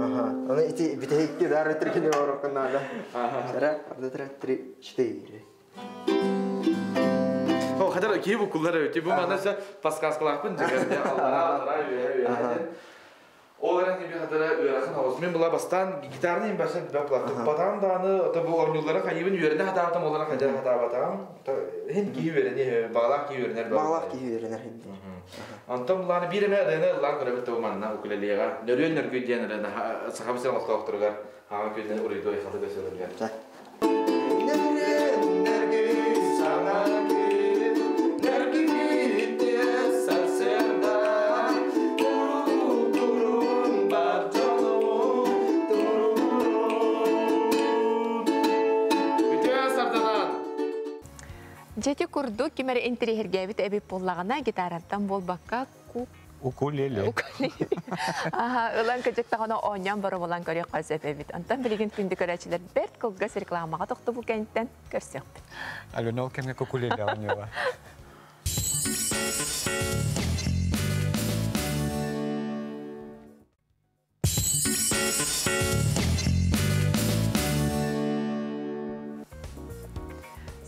Ага. Аны ити битехикки дар өтүркүнү ороккун наада. Сара, арда три, четыре. О, хатар киһи бу куллар өтү бу манна сэ подсказкалаахпын дьэгэр аллара аллара үөһэ үөһэ. Ол эрэн би хатара үөрэхэн оҕус. Мен була бастаан гитарны им башын бап туппатаам дааны ото бу оонньууллара хайыбын үөрэнэ хатаабатам олара хадьа хатаабатаам. Хин киһи үөрэни бағалаах киһи үөрэнэр. Бағалаах киһи үөрэнэр хин. Онтон булааны биир эмэ ырыаны ыллаан көрөбүт бу манна укулелега. Нөрүөн нөргүй диэн ырыаны саха бисен олохтоохторугар хаҥа күнүнэн уруйдуой хаты көсөлөргө. Нөрүөн нөргүй саҥа күн, нөргүйдэ сарсыарда, турун бар дьону турун. Үтүө сарданан! Жети курдук кимер интриһиргээбит эбит буоллаҕына гитараттан буолбакка кук Укулеле. Укулеле. Аха, ылан кыжыктаҕына оонньоон бары булан көрүөххэ сөп эбит. Онтон билигин күндү көрөөчүлэр бэрт кылгас рекламаҕа тохтобул кэнниттэн көрсүөхпүт. Алена ол кэмҥэ укулеле оонньуоҕа.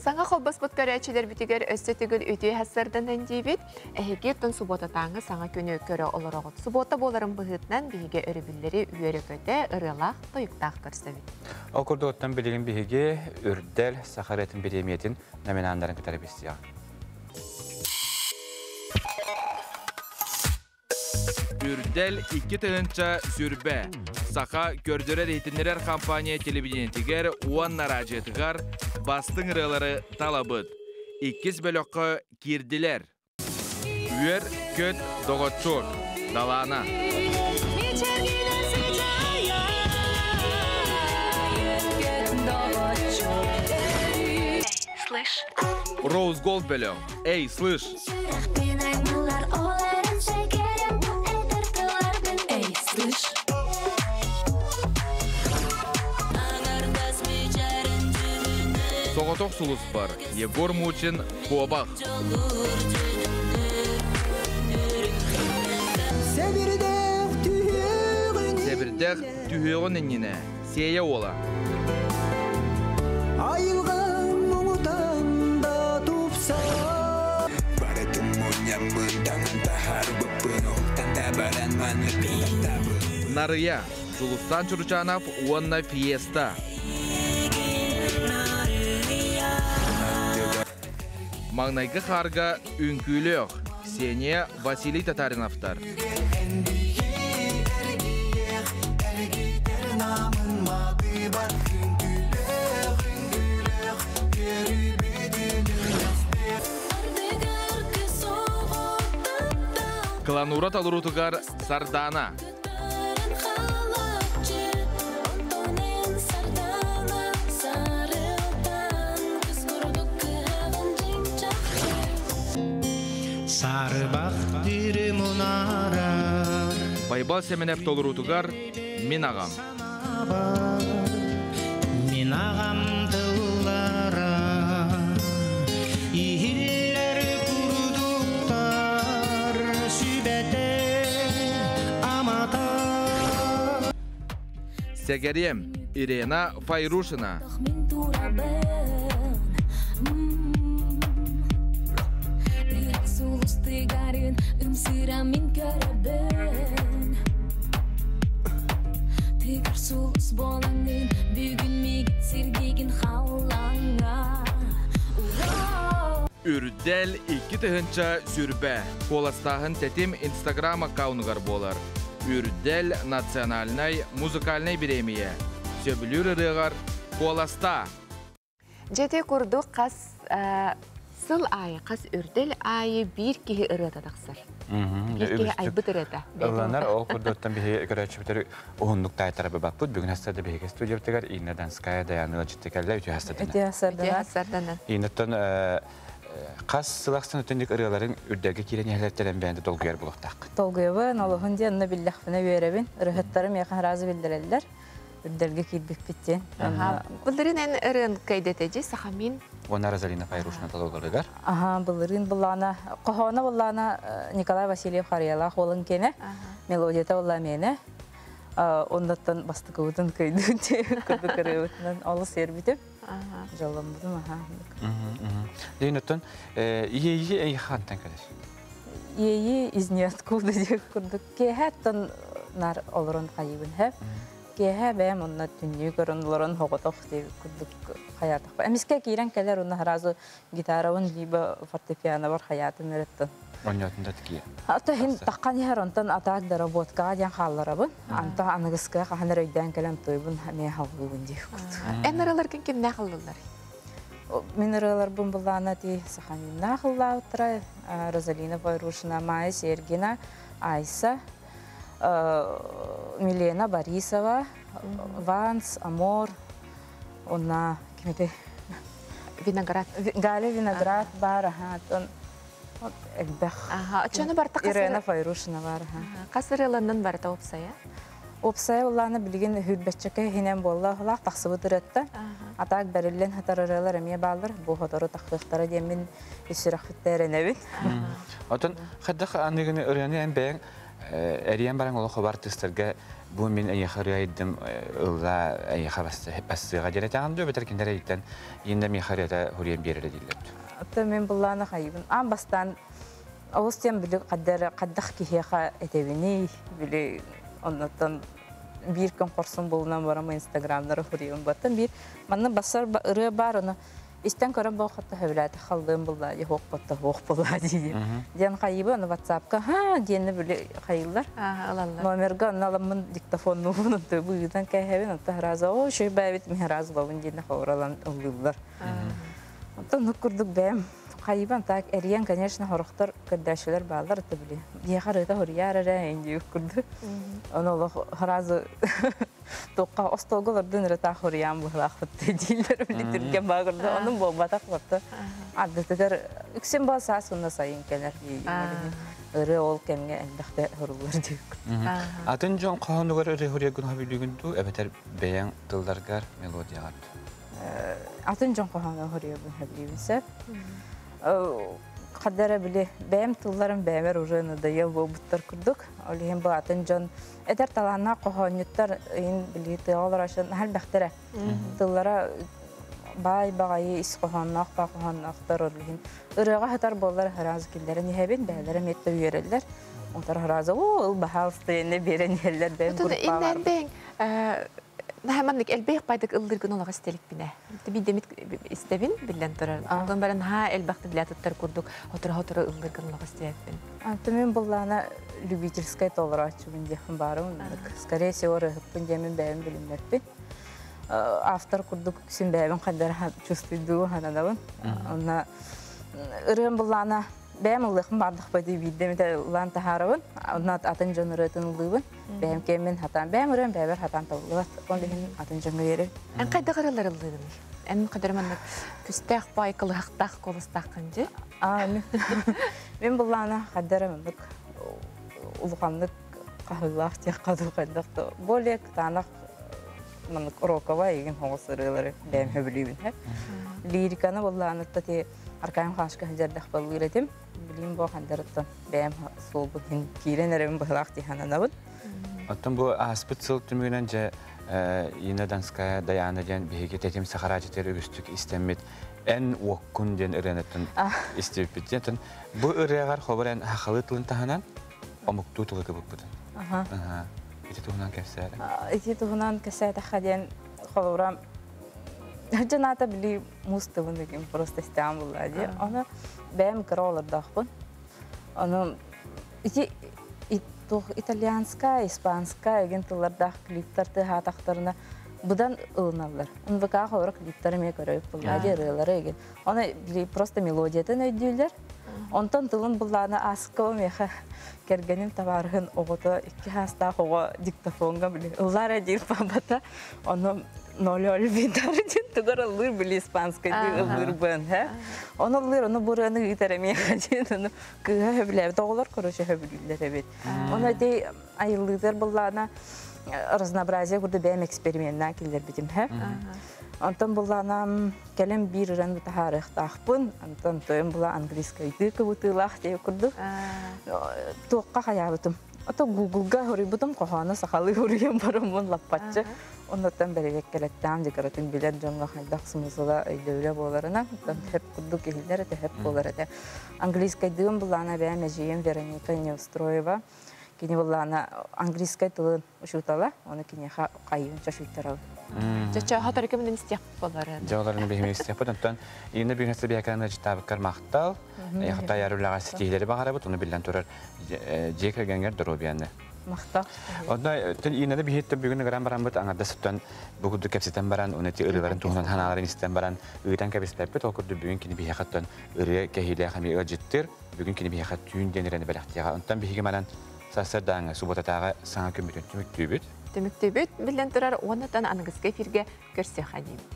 Саҥа холбоспут көрөөччүлэрбитигэр өссө төгүл үтүө сарсыарданан диибит. Эһиги оттон субуотатааҥы саҥа күнү көрө олороҕут. Субуота буоларын быһыытынан биһиги өрөбүллэри үөрэ-көтө, ырыалаах, тойуктаах көрсөбүт. Ол курдук оттон билигин биһиги Үрдэл Саха ырыатын бириэмийэтин номинаннарын кытары билсиэҕиҥ. Үрдэл 2020. Саха көрдөрөр-иһитиннэрэр компания телевидениетигэр уонна араадьыйатыгар бастыҥ ырыалары талабыт. Иккис бөлөххө киирдилэр. Үөр, көт, доҕоччуок, Далаана. Роуз Голд бөлөх. Эй, слышь! Соҕотох сулуспар Егор Мучин Куобах. Сэбирдэх түһүөҕүн иннинэ Сиэйэ уола. Нарыйа, Дьулустаан Чуручанов уонна Фиеста. Маҥнайгы хаарга үҥкүүлүөх Ксения Василий Татариновтар. Кланура толоруутугар Сардаана. Байбал Сэмэнэп толоруутугар Мин аҕам. Мин аҕам тыллара иһиллэр курдуктар сүбэтэ амата. Сэгэриэм Ирена Файрушина. Үрдэл 2020. Куоластааһын тэтим Инстаграм аккаунугар буолар. Үрдэл национальнай музыкальнай бириэмийэ. Сөбүлүүр ырыаҕар куоластаа! Дьэ курдук хас сыл аайы, хас үрдэл аайы биир киһи ырыата тахсар. Биир киһи айбыт ырыата. Ылланар ол курдуктан биһиги көрөөччүбүтэр уһуннук таайтара баппыт. Бүгүн хастарда биһиги студиябытыгар Инна Донская Даяны ыалдьытты кэллэ үтүө хастарданан. Үтүө хастарданан. Иннаттан хас сыл ахсын өтүннүк ырыаларын үрдэлгэ киирэн иһэлэртэн бэйэнде долгуйар булуохтаах. Долгуйабын, олоһун диэн онно биллэхпинэ үөрэбин. Ырыһыттарым миэхэ араас биллэрэллэр. Үрдэлгэ киирбиппит диэн. Былырыын эн ырыан кайдетежи Сахамин. Уонна Розалина Файрушина толоруларыгар. Аха, былырыын буллаана, хоһооно буллаана Николай Васильев Харыялаах уолун киэнэ, мелодията булла миэнэ. Оннуттан бастакыбытын кыйдыын курдук ырыабытынан олус эрбитим. Дьолломмутум, аха. Дейін оттон иэйи эйхантан кэлэр? Иэйи из ниоткуда диэх курдук. Киэһэттэн нар олорон хайыбын хэп. Киэһэ бэйэм онно түннүү көрөн олорон хоҕотох диэбит курдук хайаатахпа. Эмискэ киирэн кэлэр уонна сразу гитарабын либо фортепианобар хайаатым эреттэн. Онньоотун да тикийэ. Ата иһин таххан иһэр онтон атаак доработкаҕа диэн хаалларабын. Анта аныгыскыга хаһан эрэ өйдөөн кэлэн туйбун эмиэ халгыыбын диэх курдук. Эн ыраларгын кимнээх ыллылар? Мин ырыаларбын былаана ти Сахаминнаах ыллаабыттара Розалина Файрушина, Майя Сергина, Айса, Милена Борисова, Ванс, Амор, онна кимити Виноград. Галя Виноград бар, аха, он элбэх. Аха, очону барта Ирена Файрушина бар, аха. Хас ырыаланнын барыта опсая? Опсая улаана билигин хүрбэччэкэ хинен буолла хылаах тахсыбыт ырыатта. Атаак бэриллэн хатар ырыалар эмиэ бааллар. Бу хотору тахыахтара диэммин исүрэхпиттерэнэбин. Отон хайдах аныгыны ырыаны эн бэйэҥ эрийэн баран олох хобар артыыстарга Бу мин эйиэхэ ырыайдым ылла эйиэхэ бассыга диэн этэҕин дуо эбэтэр кинилэр эйиттэн ииннэ миэхэ ырыата хуруйан биэрэрэ дииллэр дуо? Оттон мин былаана хайыбын. Аан бастаан олус диэн били хаддах киһиэхэ этэбиний, били оннуттан биир күн хорсун буолунан барам инстаграмнары хуруйан баттан биир манна бассар ырыа бар оны истэн көрөн бу хатта хөбүлээтэ халлыым булла дии хуох ботта хуох булла дии диэн хайыбы аны ватсапка ха диэнни били хайыллар номерга онно аламмын диктофоннуубун онто быытан кээһэбин онто сразу о үчүгэй бээбит мин сразу лабын диэнне ховоралан ыллыыллар онтон нук курдук бэйэм хайыбан так эрийэн конечно хорохтор көрдөөччүлэр бааллар это били биэхэ арыыта хоруйаар эрэ индиюк курдук ону олох сразу Туохха остуолга олордун эрэ таах хоруйаан быһылаахпыт дииллэр били түргэн баагырда онун буолбатах батта ардытыгар үксүн баа саас уонна сайын кэлэр ырыа ол кэмҥэ элбэхтэ хоруллар диэк. Атын дьон хоһоонугар ырыа хоруйаргын хобүлүүгүн дуу эбэтэр бэйэҥ тылларгар мелодияҕар дуу? Атын дьон хоһоону хоруйарбын сөбүлүүбүн сөп. Хадара били бэйэм тылларым бэйэбэр уже надоел буолбуттар курдук. Ол иһин бу атын дьон Эдэр талааннаах хоһоонньуттар ыйын билии тыаҕа олорооччу наһаа элбэхтэрэ. Тыллара баай баҕайы ис хоһоонноох баа хоһоонноохтор ол иһин ырыаҕа сытар буоллар сразу киллэрэн иһэбин, бэйэлэрэ эмиэ да үөрэллэр. Онтон сразу оо ыл баһаалыста диэннэ биэрэн иһэллэр бэйэм группаларым. Иннээн бэйэҥ маннык элбэх байдык ыллыыргын олох истэликпинэ. Биирдэмит истэбин биллэн турар. Онтон баран ха элбэхти билэ туттар курдук хоторо-хоторо ыллыыргын олох истибэппин. Антон буллаана любительскай толорооччубун диэхпин баарым. Скорее всего ырыһыппын диэмин бэйэм билиммэппин. Автор курдук син бэйэбин хайдара чувствуйдуу хананабын. Онна ырыам буллаана бэйэм ыллыахпын баардахпа дии биирдэ эмитэ ыллаан таһаарабын. Онно атын дьон ырыатын ыллыыбын. Бэйэм кэммин хатаан, бэйэм ырыам бэйэбэр хатаан табыллыбат. Ол иһин атын дьоҥҥо биэрэбин. Эн хайдах ырыалар ыллыыгыный? Эн хайдах маннык күстээх баай кылыһахтаах куоластааххын дии? Мин буллаана хайдах эрэ маннык улаханнык хаһыылаах диэххэ дуу хайдах да более кытаанах маннык роковай игин хоҕус ырыалары бэйэм сөбүлүүбүн һэ. Лириканы буллаанытта ти Аркаим Хашка сылдьардах баллыыр этим. Билим бу хандарыттан бэйэм суолбун иһин киирэн эрэбин быһылаах дии сананабын. Оттон бу ааспыт сыл түмүгүнэн дьэ Инна Донская Дайаана диэн биһиги тэтим сахараачытыгар үгүстүк истэммит «Эн уоккун» диэн ырыаныттан истибиппит. Диэн бу ырыаҕар хобор эн хахалы тылын таһынан омуктуу тылы кыбыппытын. Ити туһунан кэпсээрэ. Ити туһунан кэпсээтэххэ диэн холобура дьонаата били муус тылын игин просто истэҕин буллаа дии. Ону бэйэм кыра олордоохпун. Ону ити туох итальянская, испанская игин тыллардаах клиптар тыаһаатахтарына быдан ылыналлар. НВК холоро клиптары эмиэ көрөбүт буллаа дии ырыалары игин. Ону били просто мелодиятын өйдүүллэр. Онтон тылын буллаана ааскаба миэхэ кэргэним табаарыһын оҕото икки хаастаах оҕо диктофонга били ыллаар диир папата. Ону ноль битар диэн тугар ыллыыр били испанскайдыы ыллыыр быан һэ. Ону ыллыыр, ону бурыаны ыытар эмиэхэ диэн ону кыыһа сөбүлээбит оҕолор короче сөбүлүүллэр эбит. Ону ити айыллыытыгар буллаана разнообразие курдук бэйэм эксперименнаан киллэрбитим һэ. Онтон буллаана кэлэн биир ыран таһаарыахтаахпын. Онтон тойон була английскайдыы кыбытыылаах диэ курдук. Туохха хайаабытым. Ото Гуглга хоруйбутум хоһоону сахалыы хоруйан бараммын лаппаччы. Оннуттан бэрэбиэккэлэттээн декоратын билэр дьоҥҥо хайдах смысла өйдөбүлэ буоларынан, оттон хөп курдук иһиллэр этэ, хөп буолар этэ. Английскайдыын буллаана бэйэм эдьиийим Вероника Неустроева. Кини буллаана английскай тылын учуутала, ону киниэхэ хайыын чочуйтарабын. Чочо хотору көмүнэн истиэх болар. Дьэ оларын биһиги истиэхпит. Онтон Инна бүгүн Сыбияканы дьытаабыккар махтал. Хатайар үлэҕэ ситиһиилэри баҕарабыт. Ону биллэн турар дьиэ кэргэҥҥэр доруобуйаны. Махтал. Онно тэн Иннаны биһиттэн бүгүн ыгыран бараммыт аҥардас туттан бу курдук кэпсэтэн баран, уну ти ырыаларын туһунан ханааларын истэн баран ыытан кэбиспэппит. Ол курдук бүгүн кини биһиэхэттэн ырыа кэһиилээх эмиэ ыалдьыттыр. Бүгүн кини биһиэхэ түүн диэн ирэни бэлэхтиэҕэ. Онтон биһиги манан сарсыардааҥы субуотатааҕы саҥа күммүтүн түмүктүүбүт. Түмүктүүбүт биллэн турар уоннатан аныгыскы эфиргэ көрсүөххэ диибит.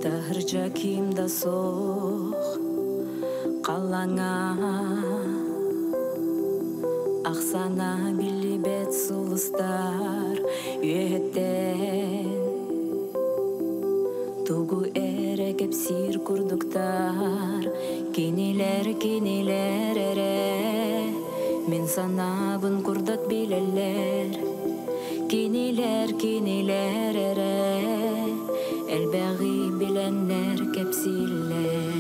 Таһырдьа ким да суох. Халлаҥҥа Ахсаана биллибэт сулустар үөһэттэн Тугу эрэ кэпсиир курдуктар Кинилэр, кинилэр эрэ Мин санаабын курдат билэллэр Кинилэр, кинилэр эрэ Элбэҕи билэннэр кэпсииллэр.